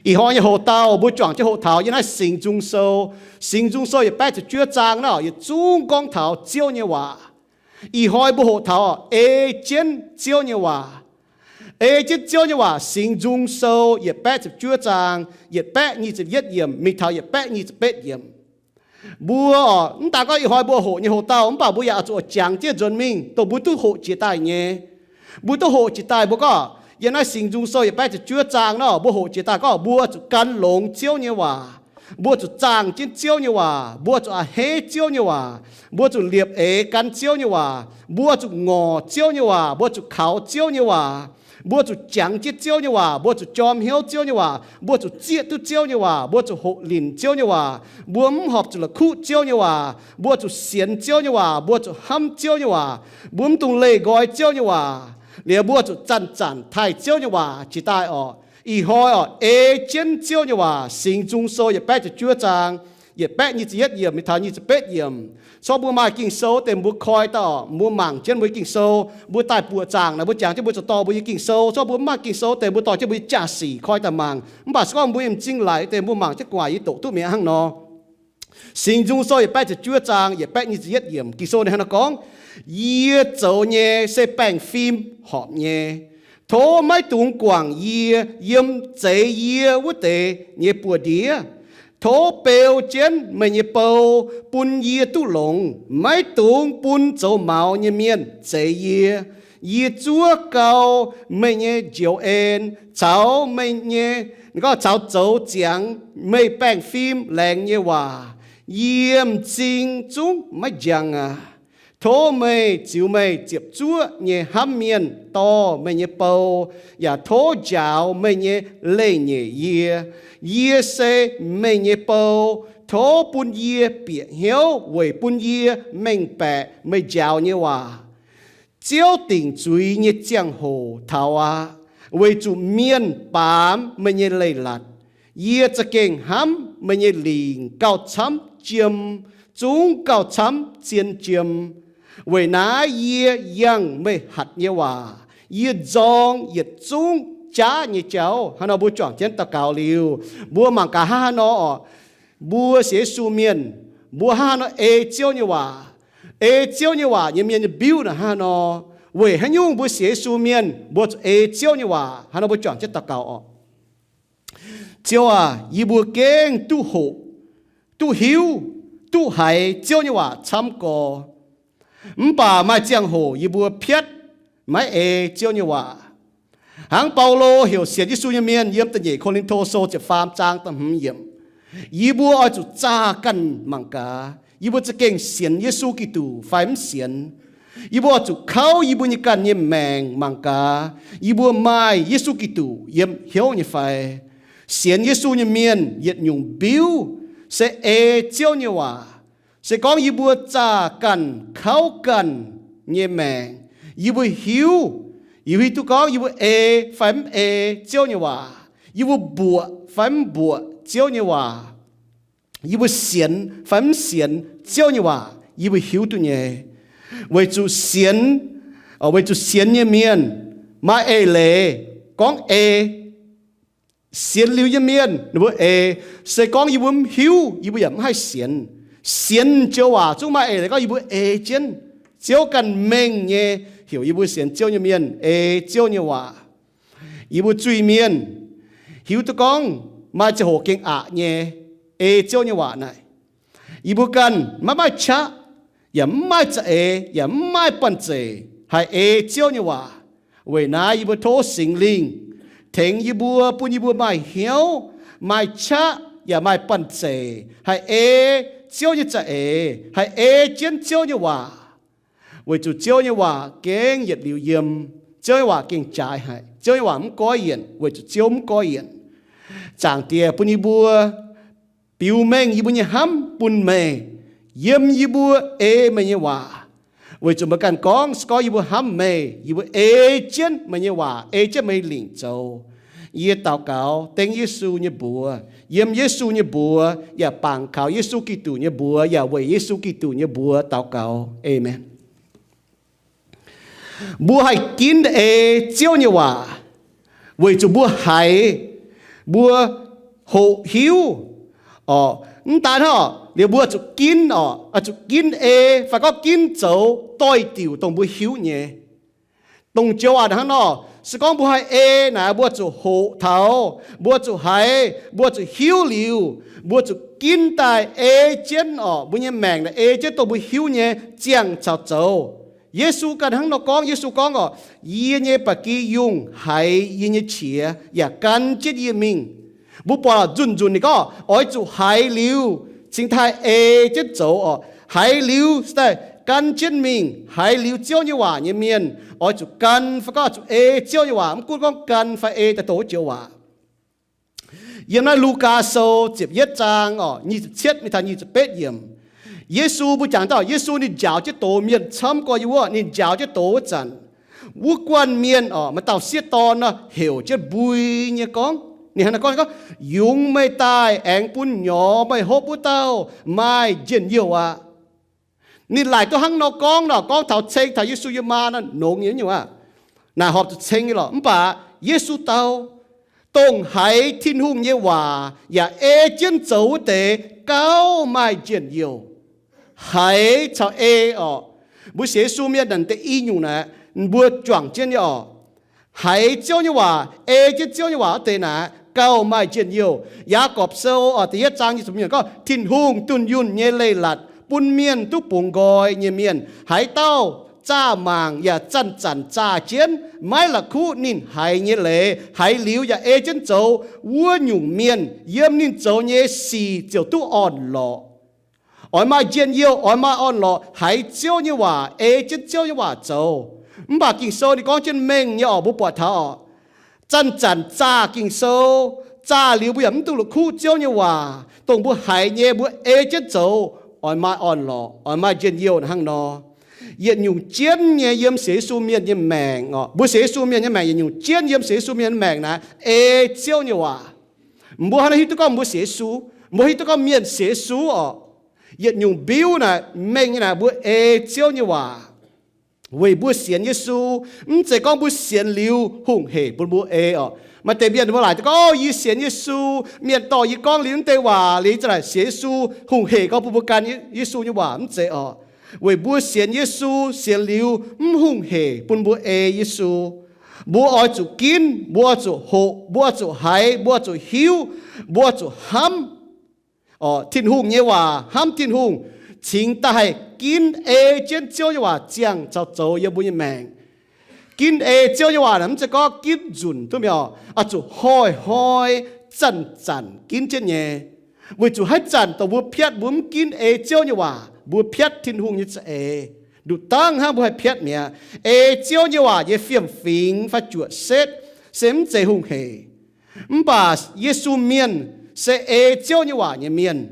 Ih hnoi nyei hoc-dauh mbuo juangc jienv hoqc taux yiem naaiv Singx Nzung Sou. Singx Nzung Sou yietc baeqv ziepc juov zaang naaiv yietc zungv gorngv taux Ziouv nyei waac. Ih hnoi mbuo hoqc taux ei jienv Ziouv nyei waac. Ei jienv Ziouv nyei waac, Singx Nzung Sou yietc baeqv ziepc juov zaang, yietc baeqv nyic ziepc yietv yiemc mingh taux yietc baeqv nyic ziepc betv yiemc. Mbuo oc, mv daaih gorngv ih hnoi mbuo hoqc nyei hoc-dauh, mv baac mbuo yaac oix zuqc juangc jienv nzuonx mingh, dongh mbuo duqv hoqc jiex daaih nyei. Mbuo duqv hoqc jiex daaih, mbuo gorngv yie naaiv Singx Nzung Sou yietc baeqv ziepc juov zaang nor, mbuo hoqc jiex daaih gorngv mbuo zuqc gan longx Ziouv nyei waac, mbuo zuqc zaangh jienv Ziouv nyei waac, mbuo zuqc a'hneiv Ziouv nyei waac, mbuo zuqc liepc eix gan Ziouv nyei waac, mbuo zuqc ngorc Ziouv nyei waac, mbuo zuqc kaux Ziouv nyei waac, mbuo zuqc jangx jienv Ziouv nyei waac, mbuo zuqc jorm hnyouv Ziouv nyei waac, mbuo zuqc zieqv duqv Ziouv nyei waac, mbuo zuqc hoqc linc Ziouv nyei waac, mbuo mv horpc zuqc la'kuqv Ziouv nyei waac, mbuo zuqc sienx Ziouv nyei waac, mbuo zuqc hnamv Ziouv nyei waac, mbuo mv dungx leih nqoi Ziouv nyei waac, liuz mbuo zuqc zanc-zanc taaih Ziouv nyei waac jiex daaih oc. Ih hnoi oc, ei jienv Ziouv nyei waac, Singx Nzung Sou yietc baeqv ziepc juov zaang, yietc baeqv nyic ziepc yietv yiemc mingh taux nyic ziepc betv yiemc. Corc mbuo maaih Ging-Sou deix mbuo koi daaih oc, mbuo mangc jienv mbuo Ging-Sou, mbuo daaih buoqc zaangc naaic mbuo jangx jienv mbuo zoux dorh mbuo nyei Ging-Sou. Corc mbuo mv maaih Ging-Sou deix mbuo dorh jienv mbuo nyei jaa-sic koi daaih mangc. Mv baac se gorngv mbuo nyei m'zing laic deix mbuo mangc jienv gu'nguaaic yie doqc duqv mi'aqv hnangv nor. Singx Nzung Sou yietc baeqv ziepc juov zaang yietc baeqv nyic ziepc yietv yiemc, Ging-Sou ninh hnangv naaiv gorngv, Yie zoux nyei se baengh fim horpc nyei. Tov maiv dungx guangc yie yiem zeix yie wuov deix nyei buoz-ndiev. Tov beu jienv meih nyei bou bun yie duqv longx. Maiv dungx bun zoux maux nyei mienh zeix yie. Yie zuov gau meih nyei njoux en caux meih nyei, gorngv caux zoux ziangx meih baengh fim laengz nyei waac. Yie m'zing zungv maiv njang aqv. Tov meih ziux meih ziepc zuoqv nyei hnamv mienh dorh meih nyei bou, yaac tov njaaux meih nyei leiz-nyeic yie. Yie se meih nyei bou. Tov bun yie bieqc hnyouv weic bun yie mengh baeqc meih njaaux nyei waac. Ziouv dingc zuiz nyei ziangh hoc taux aqv, weic zuqc mienh baamz meih nyei leiz-latc. Yie za'gengh hnamv meih nyei lingc gauh camv jiem, zungv gauh camv zien jiem. Weic naaiv yie yangh meih hatc nyei waac. Yie nzorng yietc zungv jaav nyei jauv. Hnangv nor mbuo juangc jienv daux gaux liuz, mbuo mangc gaax hnangv haaix nor oc. Mbuo sienx Yesu mienh, mbuo hnangv haaix nor ei Ziouv nyei waac? Ei Ziouv nyei waac nyei mienh nyei mbiuv naaic hnangv haaix nor? Weic haaix nyungc mbuo sienx Yesu mienh mbuo zuqc ei Ziouv nyei waac? Hnangv nor mbuo juangc jienv daux gaux oc. Ziouv aac, yie mbuo gengh duqv hoqc, duqv hiuv, duqv haiz Ziouv nyei waac camv gorx. Mv baac maaih ziangh hoc yie mbuo piatv maiv ei Ziouv nyei waac. Hnangv Baulo heuc sienx Yesu nyei mienh yiem da'nyeic Ko^lin^to Sou ziepc faam zaang da'hmz yiemc, yie mbuo oix zuqc zaah ganh mangc gaax, yie mbuo za'gengh sienx Yesu Giduc fai mv sienx. Yie mbuo oix zuqc kauv yie mbuo nyei ganh nyei maengc mangc gaax, yie mbuo maaih Yesu Giduc yiem hnyouv nyei fai. Sienx Yesu nyei mienh yietc nyungc mbiuv se ei Ziouv nyei waac. Se gorngv yie mbuo zaah ganh kauv ganh nyei maengc, yie mbuo hiuv, yie mbuo hiuv duqv gorngv yie mbuo ei fai mv ei Ziouv nyei waac, yie mbuo mbuoqc fai mv mbuoqc Ziouv nyei waac, yie mbuo sienx fai mv sienx Ziouv nyei waac, yie mbuo hiuv duqv nyei. Weic zuqc sienx, weic zuqc sienx nyei mienh maaih eix leiz gorngv ei. Sienx liuz nyei mienh ninh mbuo eix, se gorngv yie mbuo mv hiuv, yie mbuo yaac mv haih sienx. Sienx joux waac zungv maaih eix leiz gorngv yie mbuo ei jienv. Ziouv ganh mengh nyei heuc yie mbuo sienx Ziouv nyei mienh ei Ziouv nyei waac. Yie mbuo zuiz-mienh hiuv duqv gorngv maaih ziangh hoc gengh aqc nyei ei Ziouv nyei waac naaic. Yie mbuo ganh maiv maaih qaqv, yaac mv maaih za'eix, yaac mv maaih banh zeic haih ei Ziouv nyei waac. Weic naaiv yie mbuo tov Singx Lingh tengx yie mbuo, bun yie mbuo maaih hnyouv, maaih qaqv, yaac maaih banh zeic haih ei Ziouv nyei za'eix, haih ei jienv Ziouv nyei waac. Weic zuqc Ziouv nyei waac gengh yietc liuz yiem. Ziouv nyei waac gengh jaaix haic. Ziouv nyei waac mv goiv yienc weic zuqc Ziouv mv goiv yienc. Zaangc Diex bun yie mbuo biux mengh yie mbuo nyei hnamv bun meih, yiem yie mbuo ei meih nyei waac. Weic zuqc meih ganh gorngv, se gorngv yie mbuo hnamv meih, yie mbuo ei jienv meih nyei waac, ei jienv meih lingc zoux. Yie daux gaux dengv Yesu nyei mbuox, yiem Yesu nyei mbuox, yaac bangc kaux Yesu Giduc nyei mbuox, yaac weic Yesu Giduc nyei mbuox daux gaux. Aamen. Mbuo haih ginv ei Ziouv nyei waac weic zuqc mbuo haiz, mbuo hoqc hiuv. Orqc, mv daan hnangv orqc, liuz mbuo zuqc ginv orqc, zuqc ginv ei fai gorngv ginv zoux doix-diuc dongh mbuo hiuv nyei. Dongh joux waac hnangv nor, se gorngv mbuo haih ei naaic, mbuo zuqc hoqc taux, mbuo zuqc haiz, mbuo zuqc hiuv liuz, mbuo zuqc ginv daaih ei jienv orqc, mbuo nyei maengc naaic ei jienv dongh mbuo hiuv nyei ziangh caux zoux. Yesu ganh hnangv nor gorngv. Yesu gorngv orqc, yie nyei ba'gi yungh haiz yie nyei qiex yaac gan jienv yie mingh. Mbuo buatc nzunc nzunc ninh gorngv oix zuqc haiz liuz cingx daaih ei jienv zoux orqc. Haiz liuz daaih gan jienv mingh. Haiz liuz Ziouv nyei waac nyei mienh oix zuqc gan fai gorngv zuqc ei Ziouv nyei waac, mv gunv gorngv gan fai ei daaih dongh wuov joux waac. Yiem naaiv Lugaa Sou ziepc yietv zaang orqc, nyic ziepc cietv mingh taux nyic ziepc betv yiemc, Yesu, mbuo jangx daaih Yesu ninh njaaux jienv doz mienh camv gorx yiem wuov, ninh njaaux jienv doz wuov zanc, wuov guanh mienh orqc, maaih dauh sieqv dorn nor heuc jienv mbui nyei gorngv, ninh hnangv naaiv gorngv, gorngv, yungz meih daaih aengx bun nyorx meih hopv wuov dauh maaih njien-youh aqv. Ninh laaic duqv hnangv nor gorngv nor, gorngv taux ceng taux Yesu nyei maa nor, nongx nyei nyungc aqv. Naaic horpc zuqc ceng nyei lorqc. Mv baac Yesu dau, dongh haiz Tin-Hungh nyei waac yaac ei jienv zoux wuov deix gauh maaih njien-youh. Haiz caux ei orqc, mbuo sienx Yesu mienh naaic deix i nyungc naaic, mbuo juangc jienv nyei orqc. Haiz Ziouv nyei waac, ei jienv Ziouv nyei waac wuov deix naaic gauh maaih njien-youh. Yaagorpc Sou orqc, da'yietv zaang nyic ziepc mienh gorngv, Tin-Hungh dunh yunh nyei leiz-latc bun mienh duqv bungx nqoi nyei mienh, haaix dauh zaah mangc yaac zanc-zanc zaah jienv, maiv la'kuqv ninh haiz nyei leiz, haiz liuz yaac ei jienv zoux, wuov nyungc mienh yiem ninh zoux nyei sic ziouc duqv orn-lorqc. Oix maaih njien-youh, oix maaih orn-lorqc, haiz Ziouv nyei waac, ei jienv Ziouv nyei waac zoux. Mv baac Ging-Sou ninh gorngv jienv mengh nyei orqc, mbuo buatc taux orqc, zanc-zanc zaah Ging-Sou, zaah liuz mbuo yaac mv duqv la'kuqv Ziouv nyei waac, dongh mbuo haiz nyei mbuo ei jienv zoux, oix maaih orn-lorqc, oix maaih njien-youh naaic hnangv nor. Yietc nyungc jienv nyei yiem sienx Yesu mienh nyei maengc orqc, mbuo sienx Yesu mienh nyei maengc, yietc nyungc jienv yiem sienx Yesu mienh nyei maengc naaic ei Ziouv nyei waac. Mbuo hnangv naaiv hiuv duqv gorngv mbuo sienx Yesu, mbuo hiuv duqv gorngv mienh sienx Yesu orqc, yietc nyungc mbiuv naaic mengh nyei naaic mbuo ei Ziouv nyei waac. Weic mbuo sienx Yesu, mv zeiz gorngv mbuo sienx liuz hungh hec bun mbuo ei orqc. Maaih deix mienh mbuo laaic gorngv, Yie sienx Yesu. Mienh dorh yie gorngv liuz mv deix waac liuz, za'naaic sienx Yesu hungh hec gorngv bun mbuo gan Yesu nyei waac, mv zeiz orqc. Weic mbuo sienx Yesu, sienx liuz mv hungh hec bun mbuo ei Yesu. Mbuo oix zuqc ginv, mbuo oix zuqc hoqc, mbuo oix zuqc haiz, mbuo oix zuqc hiuv, mbuo oix zuqc hnamv Tin-Hungh nyei waac, hnamv Tin-Hungh, cingx daaih haih ginv ei jienv Ziouv nyei waac ziangh caux zoux yiem mbuo nyei maengc. Ginv ei Ziouv nyei waac naaic mv zeiz gorngv ginv nzunc duqv mi'aqv, oix zuqc hnoi-hnoi zanc-zanc ginv jienv nyei. Weic zuqc haaix zanc dongh mbuo piatv mbuo mv ginv ei Ziouv nyei waac, mbuo piatv Tin-Hungh nyei za'eix. Nduqc dangv hnangv mbuo haih piatv mi'aqv. Ei Ziouv nyei waac nyei fiem-fingx fai juoqc setv se mv zeiz hungh hec. Mv baac Yesu mienh se ei Ziouv nyei waac nyei mienh.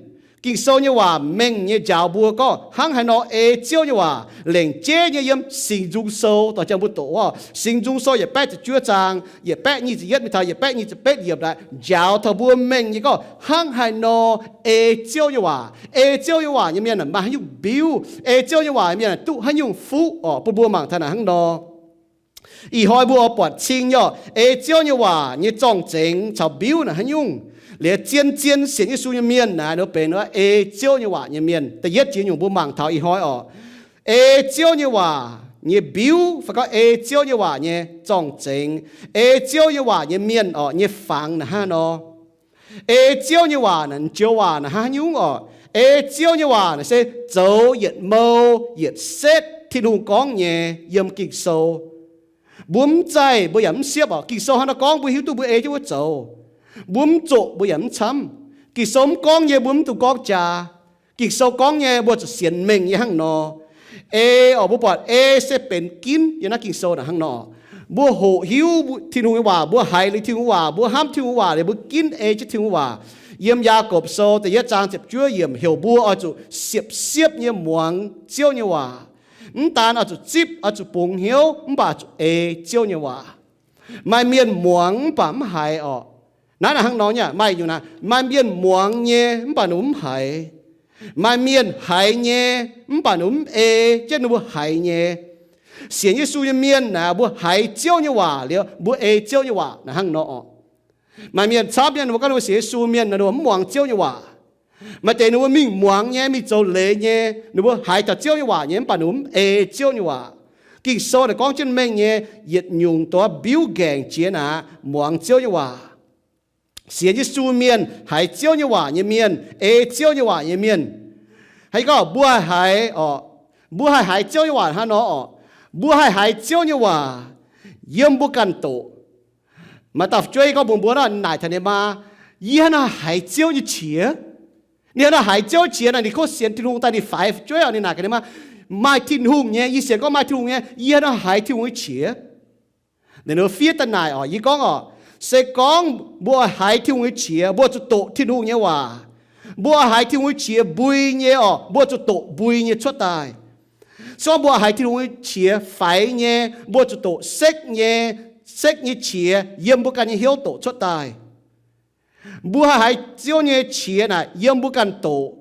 Ging-Sou nyei waac mengh nyei njaaux mbuo gorngv hnangv haaix nor ei Ziouv nyei waac. Lengc jeiv nyei yiem Singx Nzung Sou, dorh jangx mbuo doqc wuov Singx Nzung Sou yietc baeqv ziepc juov zaang, yietc baeqv nyic ziepc yietv mingh taux yietc baeqv nyic ziepc betv yiemc naaic, njaaux taux mbuo mengh nyei gorngv hnangv haaix nor ei Ziouv nyei waac. Ei Ziouv nyei waac nyei mienh maaih haaix nyungc mbiuv, ei Ziouv nyei waac nyei mienh duqv haaix nyungc fuqv orqc, bun mbuo mangc taux naaic hnangv nor. Ih hnoi mbuo oix buatc cing nyei orqc, ei Ziouv nyei waac nyei zorng-zengx caux mbiuv naaic haaix nyungc. Liuz zien-zien sienx Yesu nyei mienh naaic, ninh mbuo benx ei Ziouv nyei waac nyei mienh. Da'yietv jiex nyungc mbuo mangc taux ih hnoi orqc, ei Ziouv nyei waac nyei mbiuv fai gorngv ei Ziouv nyei waac nyei zorng-zengx, ei Ziouv nyei waac nyei mienh orqc nyei fangx naaic hnangv nor. Ei Ziouv nyei waac naaic, joux waac naaic hnangv haaix nyungc orqc? Ei Ziouv nyei waac naaic se zoux yietc mou yietc setv Tin-Hungh gorngv nyei yiem Ging-Sou. Mbuo mv zaih mbuo yaac mv siepv orqc. Ging-Sou hnangv naaiv gorngv mbuo hiuv duqv mbuo ei jienv wuov zoux. Mbuo mv zoqc mbuo yaac mv camv. Ging-Sou mv gorngv nyei mbuo mv dungx gorngv jaax. Ging-Sou gorngv nyei mbuo zuqc sienx mengh nyei hnangv nor. Ei orqc, mbuo buatc ei se benx ginv yiem naaiv Ging-Sou naaic hnangv nor. Mbuo hoqc hiuv Tin-Hungh nyei waac, mbuo haiz liuz Tin-Hungh waac, mbuo hnamv Tin-Hungh waac liuz mbuo ginv ei jienv Tin-Hungh waac. Yiem Yaagorpc Sou da'yietv zaang ziepc juov yiemc heuc mbuo oix zuqc siepv-siepv nyei muangx Ziouv nyei waac. Mv daan oix zuqc zipv, oix zuqc bungx hnyouv, mv baac zuqc ei Ziouv nyei waac. Maaih mienh muangx mv baac mv haiz orqc. Naaiv naaic hnangv nor nyei, maaih nyungc naaic, maaih mienh muangx nyei mv baac ninh mv haiz. Maaih mienh haiz nyei mv baac ninh mv ei jienv ninh mbuo haiz nyei. Sienx Yesu nyei mienh naaic, mbuo haiz Ziouv nyei waac liuz mbuo ei Ziouv nyei waac naaic hnangv nor orqc. Maaih mienh camv mienh ninh mbuo gorngv ninh mbuo sienx Yesu mienh, ninh mbuo mv muangx Ziouv nyei waac. Maaih deix ninh mbuo mingh muangx nyei, mingh zoux leiz nyei, ninh mbuo haiz taux Ziouv nyei waac nyei, mv baac ninh mbuo mv ei Ziouv nyei waac. Ging-Sou naaic gorngv jienv mengh nyei, yietc nyungc doix mbiuv nqaengc jiex naaic muangx Ziouv nyei waac. Sienx Yesu mienh, haiz Ziouv nyei waac nyei mienh, ei Ziouv nyei waac nyei mienh. Haiz gorngv mbuo haih haiz oc, mbuo haih haiz Ziouv nyei waac hnangv nor oc. Mbuo haih haiz Ziouv nyei waac yiem mbuo ganh doqc. Maaih dauh fu'jueiv gorngv mbuox mbuo nor, naaic taux ninh maa, yie hnangv nor haiz Ziouv nyei qiex. Ninh hnangv nor haiz Ziouv qiex naaic, ninh kov sienx Tin-Hungh daaih ninh faix fu'jueiv oc. Ninh naaic gaax ninh maa, maaih Tin-Hungh nyei, yie sienx gorngv maaih Tin-Hungh nyei, yie hnangv nor haiz Tin-Hungh nyei qiex. Ninh fiev daaih naaic oc, yie gorngv oc, se gorngv mbuo oix haiz Tin-Hungh nyei qiex, mbuo zuqc doqc Tin-Hungh nyei waac. Mbuo oix haiz Tin-Hungh nyei qiex mbui nyei oc, mbuo zuqc doqc mbui nyei cuotv daaih. Se gorngv mbuo oix haiz Tin-Hungh nyei qiex faix nyei, mbuo zuqc doqc sekv nyei, sekv nyei qiex yiem mbuo ganh nyei hnyouv doqc cuotv daaih. Mbuo haih haiz Ziouv nyei qiex naaic yiem mbuo ganh doqc.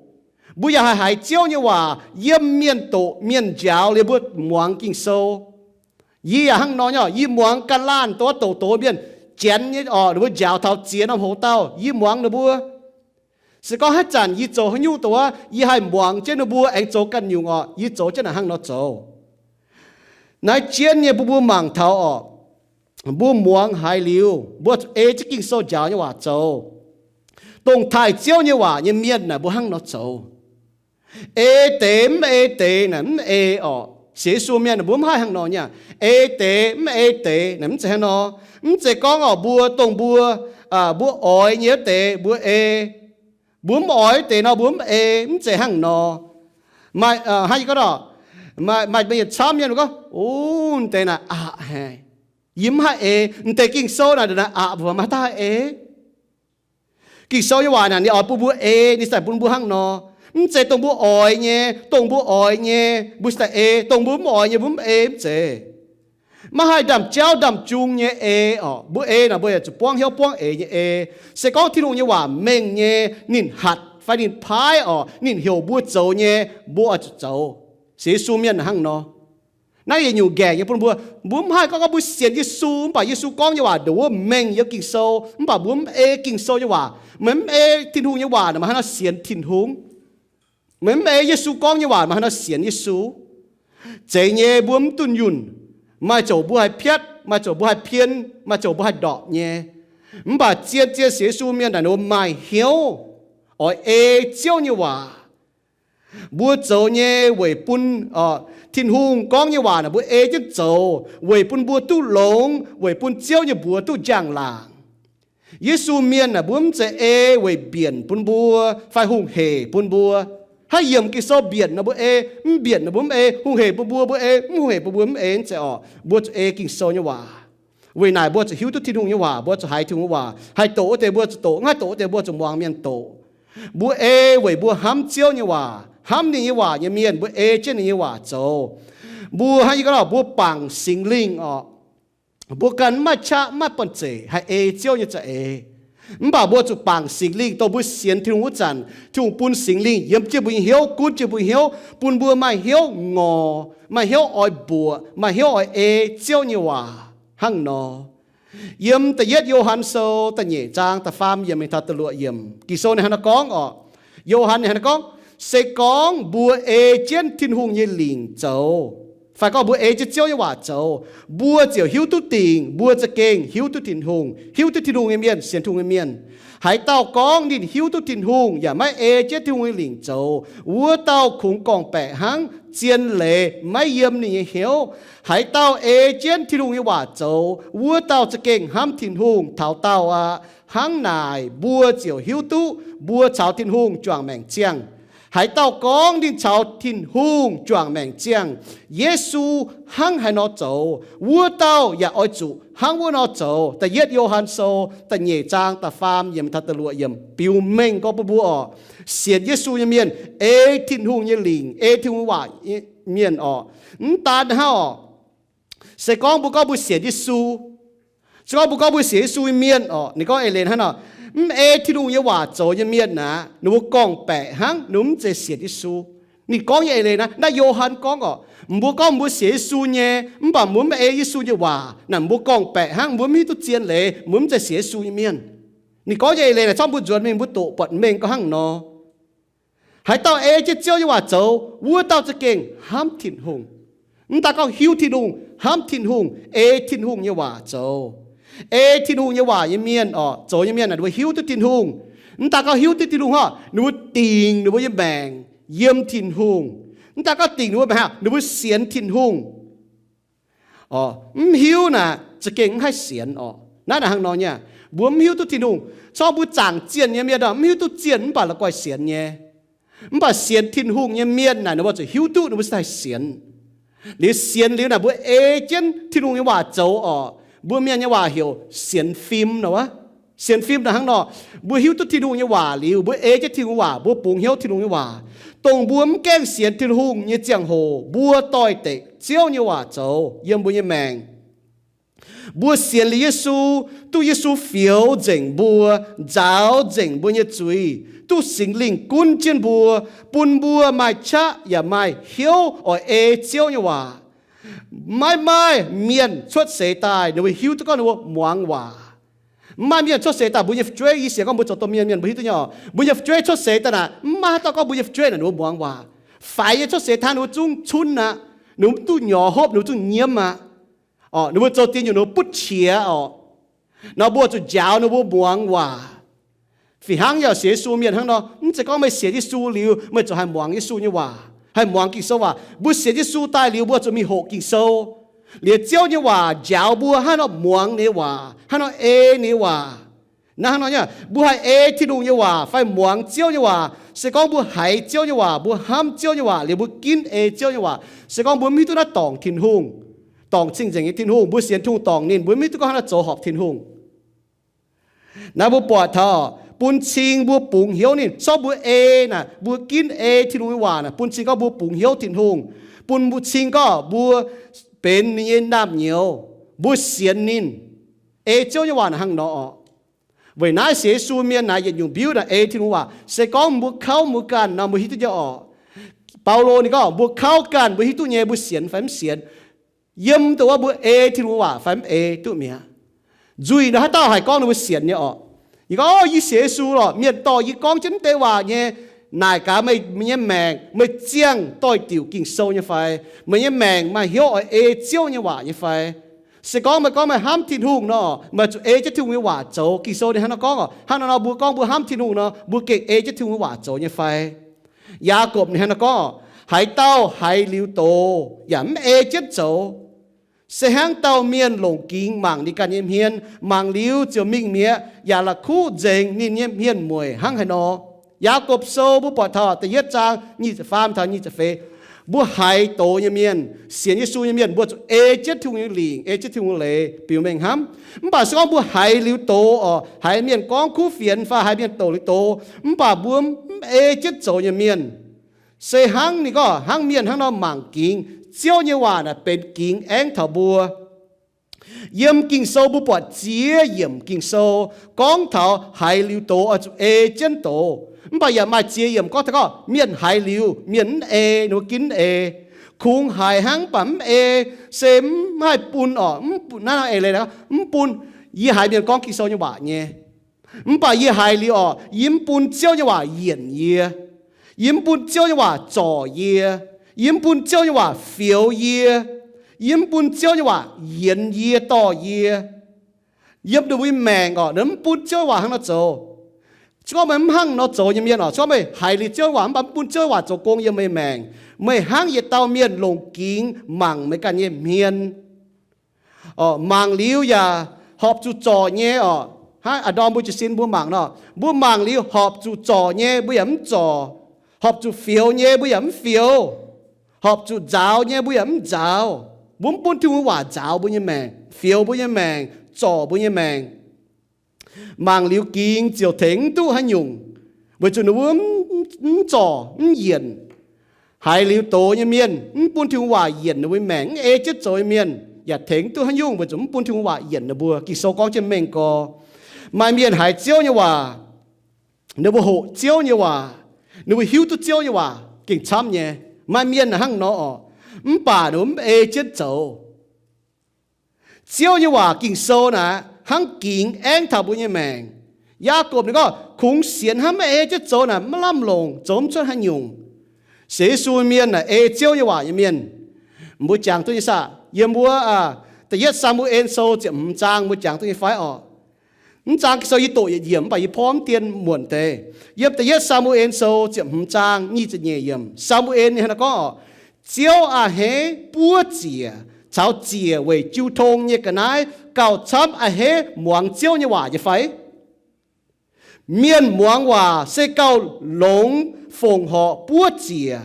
Mbuo yaac haih haiz Ziouv nyei waac yiem mienh doqc mienh njaaux liuz mbuo muangx Ging-Sou. Yie yaac hnangv nor nyei oc, yie muangx ganh laanh doqc doqc doqc mienh janx nyei oc, ninh mbuo njaaux taux ziex norm houx dauh, yie muangx ninh mbuo. Se gorngv haaix zanc yie zoux haaix nyungc doqc, yie haih muangx jienv ninh mbuo aengx zoux ganh nyungc oc, yie zoux jienv naaic hnangv nor zoux. Naaiv jienv nyei bun mbuo mangc taux oc, mbuo muangx haiz liuz, mbuo zuqc ei jienv Ging-Sou njaaux nyei waac zoux. Dongh taaih Ziouv nyei waac nyei mienh naaic mbuo hnangv nor zoux. Ei deix mv ei deix naaic mv ei oc. Sienx Yesu mienh mbuo mv haih hnangv nor nyei. Ei deix mv ei deix naaic mv zeiz hnangv nor. Mv zeiz gorngv oc, mbuo dongh mbuo, mbuo oix nyei wuov deix mbuo ei, mbuo mv oix wuov deix nor mbuo mv ei, mv zeiz hnangv nor. Maaih, hnangv yie gorngv oc, maaih, maaih mienh camv mienh gorngv, o, deix naaic aqc haic, yie mv haih ei. M'deix Ging-Sou naaic, naaic aqc mbuo maiv daaih ei. Ging-Sou nyei waac naaic ninh oix bun mbuo ei, ninh cingx bun mbuo hnangv nor. Mv zeiz dongh mbuo oix nyei, dongh mbuo oix nyei mbuo cingx daaih ei, dongh mbuo mv oix nyei mbuo mv ei, mv zeiz. Maiv haih ndaamv-jauv ndaamv-jung nyei ei oc. Mbuo ei naaic mbuo yaac zuqc buangv hnyouv buangv eix nyei ei. Se gorngv Tin-Hungh nyei waac mengh nyei, ninh hatc fai ninh paaiv oc, ninh heuc mbuo zoux nyei, mbuo oix zuqc zoux. Sienx Yesu mienh hnangv nor. Naaiv yietc nyungc nqaengc nyei bun mbuo. Mbuo mv haih gorngv, gorngv mbuo sienx Yesu, mv baac Yesu gorngv nyei waac ndongc wuov mengh yiem Ging-Sou, mv baac mbuo mv ei Ging-Sou nyei waac. Meih mv ei Tin-Hungh nyei waac naaic, meih hnangv nor sienx Tin-Hungh. Meih mv ei Yesu gorngv nyei waac, meih hnangv nor sienx Yesu. Zeiz nyei, mbuo mv dunh yunh. Maaih ziouc mbuo haih piatv, maaih ziouc mbuo haih pien, maaih ziouc mbuo haih ndorpc nyei. Mv baac zien-zien sienx Yesu mienh naaic ninh mbuo maaih hnyouv oix ei Ziouv nyei waac. Mbuo zoux nyei weic bun Tin-Hungh gorngv nyei waac naaic mbuo ei jienv zoux, weic bun mbuo duqv longx, weic bun Ziouv nyei mbuox duqv njang-laangc. Yesu mienh naaic mbuo mv zeiz ei weic mbienc bun mbuo fai hungh hec bun mbuo. Hnangv yiemc Ging-Sou mbienc nor mbuo ei, mv mbienc nor mbuo mv ei, hungh hec bun mbuo mbuo ei, mv hungh hec bun mbuo mv ei, mv zeiz orqc. Mbuo zuqc ei Ging-Sou nyei waac. Weic naaic mbuo zuqc hiuv duqv Tin-Hungh nyei waac, mbuo zuqc haiz Tin-Hungh nyei waac. Haih doqc wuov deix mbuo zuqc doqc, mv haih doqc wuov deix mbuo zuqc muangx mienh doqc. Mbuo ei weic mbuo hnamv Ziouv nyei waac, hnamv ninh nyei waac nyei mienh, mbuo ei jienv ninh nyei waac zoux. Mbuo hnangv yie gorngv, mbuo bangc Singx Lingh orqc. Mbuo ganh mv maaih qaqv, mv maaih banh zeic haih ei Ziouv nyei za'eix. Mv baac mbuo zuqc bangc Singx Lingh, dongh mbuo sienx Tin-Hungh wuov zanc, Tin-Hungh bun Singx Lingh yiem jienv mbuo nyei hnyouv, gunv jienv mbuo nyei hnyouv, bun mbuo maaih hnyouv ngorc, maaih hnyouv oix mbuoqc, maaih hnyouv oix ei Ziouv nyei waac hnangv nor. Yiem da'yietv Yo^han Sou da'nyeic zaang da'faam yiemc mingh taux da'luoqc yiemc, Ging-Sou ninh hnangv naaiv gorngv orqc. Yo^han ninh hnangv naaiv gorngv, se gorngv mbuo ei jienv Tin-Hungh nyei lingc zoux, fai gorngv mbuo ei jienv Ziouv nyei waac zoux, mbuo ziouc hiuv duqv dingc mbuo za'gengh hiuv duqv Tin-Hungh. Hiuv duqv Tin-Hungh nyei mienh, sienx Tin-Hungh nyei mienh. Haaix dauh gorngv ninh hiuv duqv Tin-Hungh yaac maiv ei jienv Tin-Hungh nyei lingc zoux, wuov dauh kungx gorngv-baeqc hnangv, zien leiz maiv yiem ninh nyei hnyouv. Haaix dauh ei jienv Tin-Hungh nyei waac zoux, wuov dauh za'gengh hnamv Tin-Hungh taux daauh aqv. Hnangv naaic mbuo ziouc hiuv duqv mbuo caux Tin-Hungh juangc maengc ziangh. Haaix dauh gorngv ninh caux Tin-Hungh juangc maengc ziangh, Yesu hnangv haaix nor zoux, wuov dauh yaac oix zuqc hnangv wuov nor zoux. Da'yietv Yo^han Sou da'nyeic zaang da'faam yiemc taux da'luoqc yiemc biux mengh gorx bun mbuo orqc. Sienx Yesu nyei mienh, ei Tin-Hungh nyei lingc, ei Tin-Hungh waac mienh orqc, mv daan hnangv orqc. Se gorngv mbuo gorngv mbuo sienx Yesu, se gorngv mbuo gorngv mbuo sienx Yesu nyei mienh orqc, ninh gorngv eix leiz hnangv nor, mv ei Tin-Hungh nyei waac zoux nyei mienh aqv, ninh mbuo gorngv-baeqc hnangv, ninh mbuo mv zeiz sienx Yesu. Ninh gorngv nyei eix leiz naaiv, naaiv Yo^han gorngv orqc, mbuo gorngv mbuo sienx Yesu nyei, mv baac mbuo mv ei Yesu nyei waac, naaic mbuo gorngv-baeqc hnangv, mbuo mv hiuv duqv zien leiz, mbuo mv zeiz sienx Yesu nyei mienh. Ninh gorngv nyei eix leiz naaic, zorqv mbuo nzuonx mingh mbuo doqc buatc mengh gorngv hnangv nor. Haaix dauh ei jienv Ziouv nyei waac zoux, wuov dauh za'gengh hnamv Tin-Hungh. Mv daaih gorngv hiuv Tin-Hungh, hnamv Tin-Hungh, ei Tin-Hungh nyei waac zoux. Ei Tin-Hungh nyei waac nyei mienh orqc, zoux nyei mienh naaic ninh mbuo hiuv duqv Tin-Hungh. Mv daaih gorngv hiuv duqv Tin-Hungh orqc, ninh mbuo dingc ninh mbuo nyei maengc yiem Tin-Hungh. Mv daaih gorngv dingc ninh mbuo maengc aqv, ninh mbuo sienx Tin-Hungh. Orqc, mv hiuv naaic za'gengh mv haih sienx orqc. Naaiv naaic hnangv nor nyei, mbuo mv hiuv duqv Tin-Hungh. Corc mbuo zaangc zienh nyei mienh orqc, mv hiuv duqv zienh mv baac la'guaih sienx nyei. Mv baac sienx Tin-Hungh nyei mienh naaic ninh mbuo zuqc hiuv duqv ninh mbuo se haih sienx. Liuz sienx liuz naaic mbuo ei jienv Tin-Hungh nyei waac zoux orqc, mbuo mienh nyei waac heuc sienx fim nor wuov. Sienx fim naaic hnangv nor, mbuo hiuv duqv Tin-Hungh nyei waac liuz, mbuo ei jienv Tin-Hungh waac, mbuo bungx hnyouv Tin-Hungh nyei waac, dongh mbuo mv gaengh sienx Tin-Hungh nyei ziangh hoc mbuo doix-dekc Ziouv nyei waac zoux yiem mbuo nyei maengc. Mbuo sienx liuz Yesu, duqv Yesu fioux nzengc mbuo, nzaaux nzengc mbuo nyei zuiz, duqv Singx Lingh gunv jienv mbuo, bun mbuo maaih qaqv yaac maaih hnyouv oix ei Ziouv nyei waac. Maiv maaih mienh cuotv seix daaih ninh mbuo hiuv duqv gorngv ninh mbuo muangx waac. Mv maaih mienh cuotv seix daaih mbuo nyei fu'jueiv, yie sienx gorngv mbuo zoux domh mienh, mienh mbuo hiuv duqv nyei orqc. Mbuo nyei fu'jueiv cuotv seix daaih naaic, mv maaih haaix dauh gorngv mbuo nyei fu'jueiv naaic ninh mbuo muangx waac. Faix nyei cuotv seix daaih ninh mbuo zungv cunv aqv. Ninh mbuo mv duqv nyorx hopv, ninh mbuo zungv nyiemv aqv. Orqc, ninh mbuo zoux diex nyungc ninh mbuo butv qiex orqc. Nor mbuo zuqc njaaux ninh mbuo muangx waac. Fih hnangv yaac sienx Yesu mienh hnangv nor, mv zeiz gorngv meih sienx Yesu liuz meih zuqc haih muangx Yesu nyei waac, haih muangx Ging-Sou waac. Mbuo sienx Yesu daaih liuz mbuo zuqc mingh hoqc Ging-Sou. Liuz Ziouv nyei waac njaaux mbuo hnangv nor muangx ninh nyei waac, hnangv nor ei ninh nyei waac. Naaiv hnangv nor nyei, mbuo haih ei Tin-Hungh nyei waac fai muangx Ziouv nyei waac. Se gorngv mbuo haiz Ziouv nyei waac, mbuo hnamv Ziouv nyei waac, liuz mbuo ginv ei Ziouv nyei waac, se gorngv mbuo mv hiuv duqv naaiv dorngc Tin-Hungh, dorngc cing-nzengc nyei Tin-Hungh, mbuo sienx Tin-Hungh dorngc ninh, mbuo mv hiuv duqv gorngv haaix nor zoux horpc Tin-Hungh. Naaiv mbuo buatc taux bun cing mbuo bungx hnyouv ninh. Sortv mbuo ei naaic, mbuo ginv ei Tin-Hungh nyei waac naaic, bun cing gorngv mbuo bungx hnyouv Tin-Hungh, bun mbuo cing gorngv mbuo benx ninh nyei naamh nyouz, mbuo sienx ninh. Ei Ziouv nyei waac naaic hnangv nor orqc. Weic naaiv sienx Yesu mienh naaic yietc nyungc mbiuv naaic ei Tin-Hungh waac. Se gorngv mbuo kauv mbuo ganh nor mbuo hiuv duqv nyei orqc. Baulo ninh gorngv mbuo kauv ganh mbuo hiuv duqv nyei, mbuo sienx fai mv sienx. Yiem dongh wuov mbuo ei Tin-Hungh waac fai mv ei duqv mi'aqv. Nzuih nor haaix dauh haih gorngv ninh mbuo sienx nyei orqc? Yie gorngv, Yie sienx Yesu lorqc. Mienh dorh yie gorngv jienv mv deix waac nyei, naaic gaax meih nyei maengc, meih ziangh doix-diuc Ging-Sou nyei fai? Meih nyei maengc maaih hnyouv oix ei Ziouv nyei waac nyei fai? Se gorngv meih gorngv meih hnamv Tin-Hungh nor, meih zuqc ei jienv Tin-Hungh nyei waac zoux. Ging-Sou ninh hnangv nor gorngv orqc. Hnangv nor nor mbuo gorngv mbuo hnamv Tin-Hungh nor, mbuo gengh ei jienv Tin-Hungh nyei waac zoux nyei fai? Yaagorpc ninh hnangv nor gorngv orqc, Haaix dauh haiz liuz doz yaac mv ei jienv zoux, se hnangv dauh mienh longc gingx mangc ninh ganh nyei hmien, mangc liuz ziouc mingh mi'aqv, yaac la'kuqv nzengc ninh nyei hmien mueic hnangv haaix nor. Yaagorpc Sou mbuo buatc taux da'yietv zaang nyic ziepc faam taux nyic ziepc feix. Mbuo haiz doz nyei mienh, sienx Yesu nyei mienh, mbuo zuqc ei jienv Tin-Hungh nyei lingc, ei jienv Tin-Hungh nyei leiz biux mengh hnamv. Mv baac se gorngv mbuo haiz liuz doz orqc, haiz mienh gorngv kuv fienx fai haiz mienh douc liuz doz, mv baac mbuo mv ei jienv zoux nyei mienh, se hnangv ninh gorngv hnangv mienh hnangv nor mangc gingx. Ziouv nyei waac naaic benx gingx aengv taux mbuo. Yiem Ging-Sou mbuo buatc ziex yiemc Ging-Sou gorngv taux haiz liuz doz oix zuqc ei jienv doz. Mv baac yaac maaih ziex yiemc gorngv taux gorngv mienh haiz liuz, mienh mv ei, ninh mbuo ginv mv ei. Kungx haiz hnangv mv baac mv ei, se mv haih bun orqc, mv bun, naaiv nor eix leiz mv bun. Yie haiz mienh gorngv Ging-Sou nyei waac nyei, mv baac yie haiz liuz orqc, yie mv bun Ziouv nyei waac yienc yie. Yie mv bun Ziouv nyei waac zorc yie. Yie mv bun Ziouv nyei waac fioux yie. Yie mv bun Ziouv nyei waac yienx yie, dorh yie. Yiem ninh mbuo nyei maengc orqc, ninh mv bun Ziouv nyei waac hnangv nor zoux. Se gorngv meih mv hnangv nor zoux nyei mienh orqc, se gorngv meih haiz liuz Ziouv nyei waac mv baac mv bun Ziouv nyei waac zoux gong yiem meih maengc, meih hnangv yietc dauh mienh longc gingx mangc meih ganh nyei hmien. Orqc, mangc liuz yaac horpc zuqc zorc nyei orqc. Hnangv a'ndorm mbuo jiez sin mbuo mangc nor, mbuo mangc liuz horpc zuqc zorc nyei mbuo yaac mv zorc, horpc zuqc fioux nyei mbuo yaac mv fioux, horpc zuqc nzaaux nyei mbuo yaac mv nzaaux. Mbuo mv bun Tin-Hungh waac nzaaux mbuo nyei maengc, fioux mbuo nyei maengc, zorc mbuo nyei maengc. Mangc liuz gingx ziouc tengx mv duqv haaix nyungc, weic zuqc ninh mbuo mv zorc mv yienc. Haiz liuz doz nyei mienh, mv bun Tin-Hungh waac yienc ninh mbuo nyei maengc, mv ei jienv zoux nyei mienh, yaac tengx mv duqv haaix nyungc weic zuqc mv bun Tin-Hungh waac yienc ninh mbuo. Ging-Sou gorngv jienv mengh gorx, maaih mienh haiz Ziouv nyei waac, ninh mbuo hoqc Ziouv nyei waac, ninh mbuo hiuv duqv Ziouv nyei waac gengh camv nyei. Maaih mienh hnangv nor orqc, mv baac ninh mbuo mv ei jienv zoux. Ziouv nyei waac Ging-Sou naaic hnangv gingx aengv taux mbuo nyei maengc. Yaagorpc ninh gorngv, kungx sienx hnangv maiv ei jienv zoux naaic maiv lamh longc, zoux mv cuotv haaix nyungc. Sienx Yesu mienh naaic ei Ziouv nyei waac nyei mienh. Mbuo jangx duqv nyei saah? Yiem mbuo Da'yietv Saa^mu^en Sou ziepc hmz zaang mbuo jangx duqv nyei fai orqc? Mv zaang Ging-Sou yie doqc yietc yiemc mv baac yie porv mv dien muonc deix. Yiem Da'yietv Saa^mu^en Sou ziepc hmz zaang nyic ziepc nyeic yiemc, Saa^mu^en ninh hnangv naaiv gorngv orqc, Ziouv a'hneiv buov ziec caux ziec weic jiu tong nyei ga'naaiv gauh camv a'hneiv muangx Ziouv nyei waac nyei fai? Mienh muangx waac se gauh longx fongc horc buov ziec.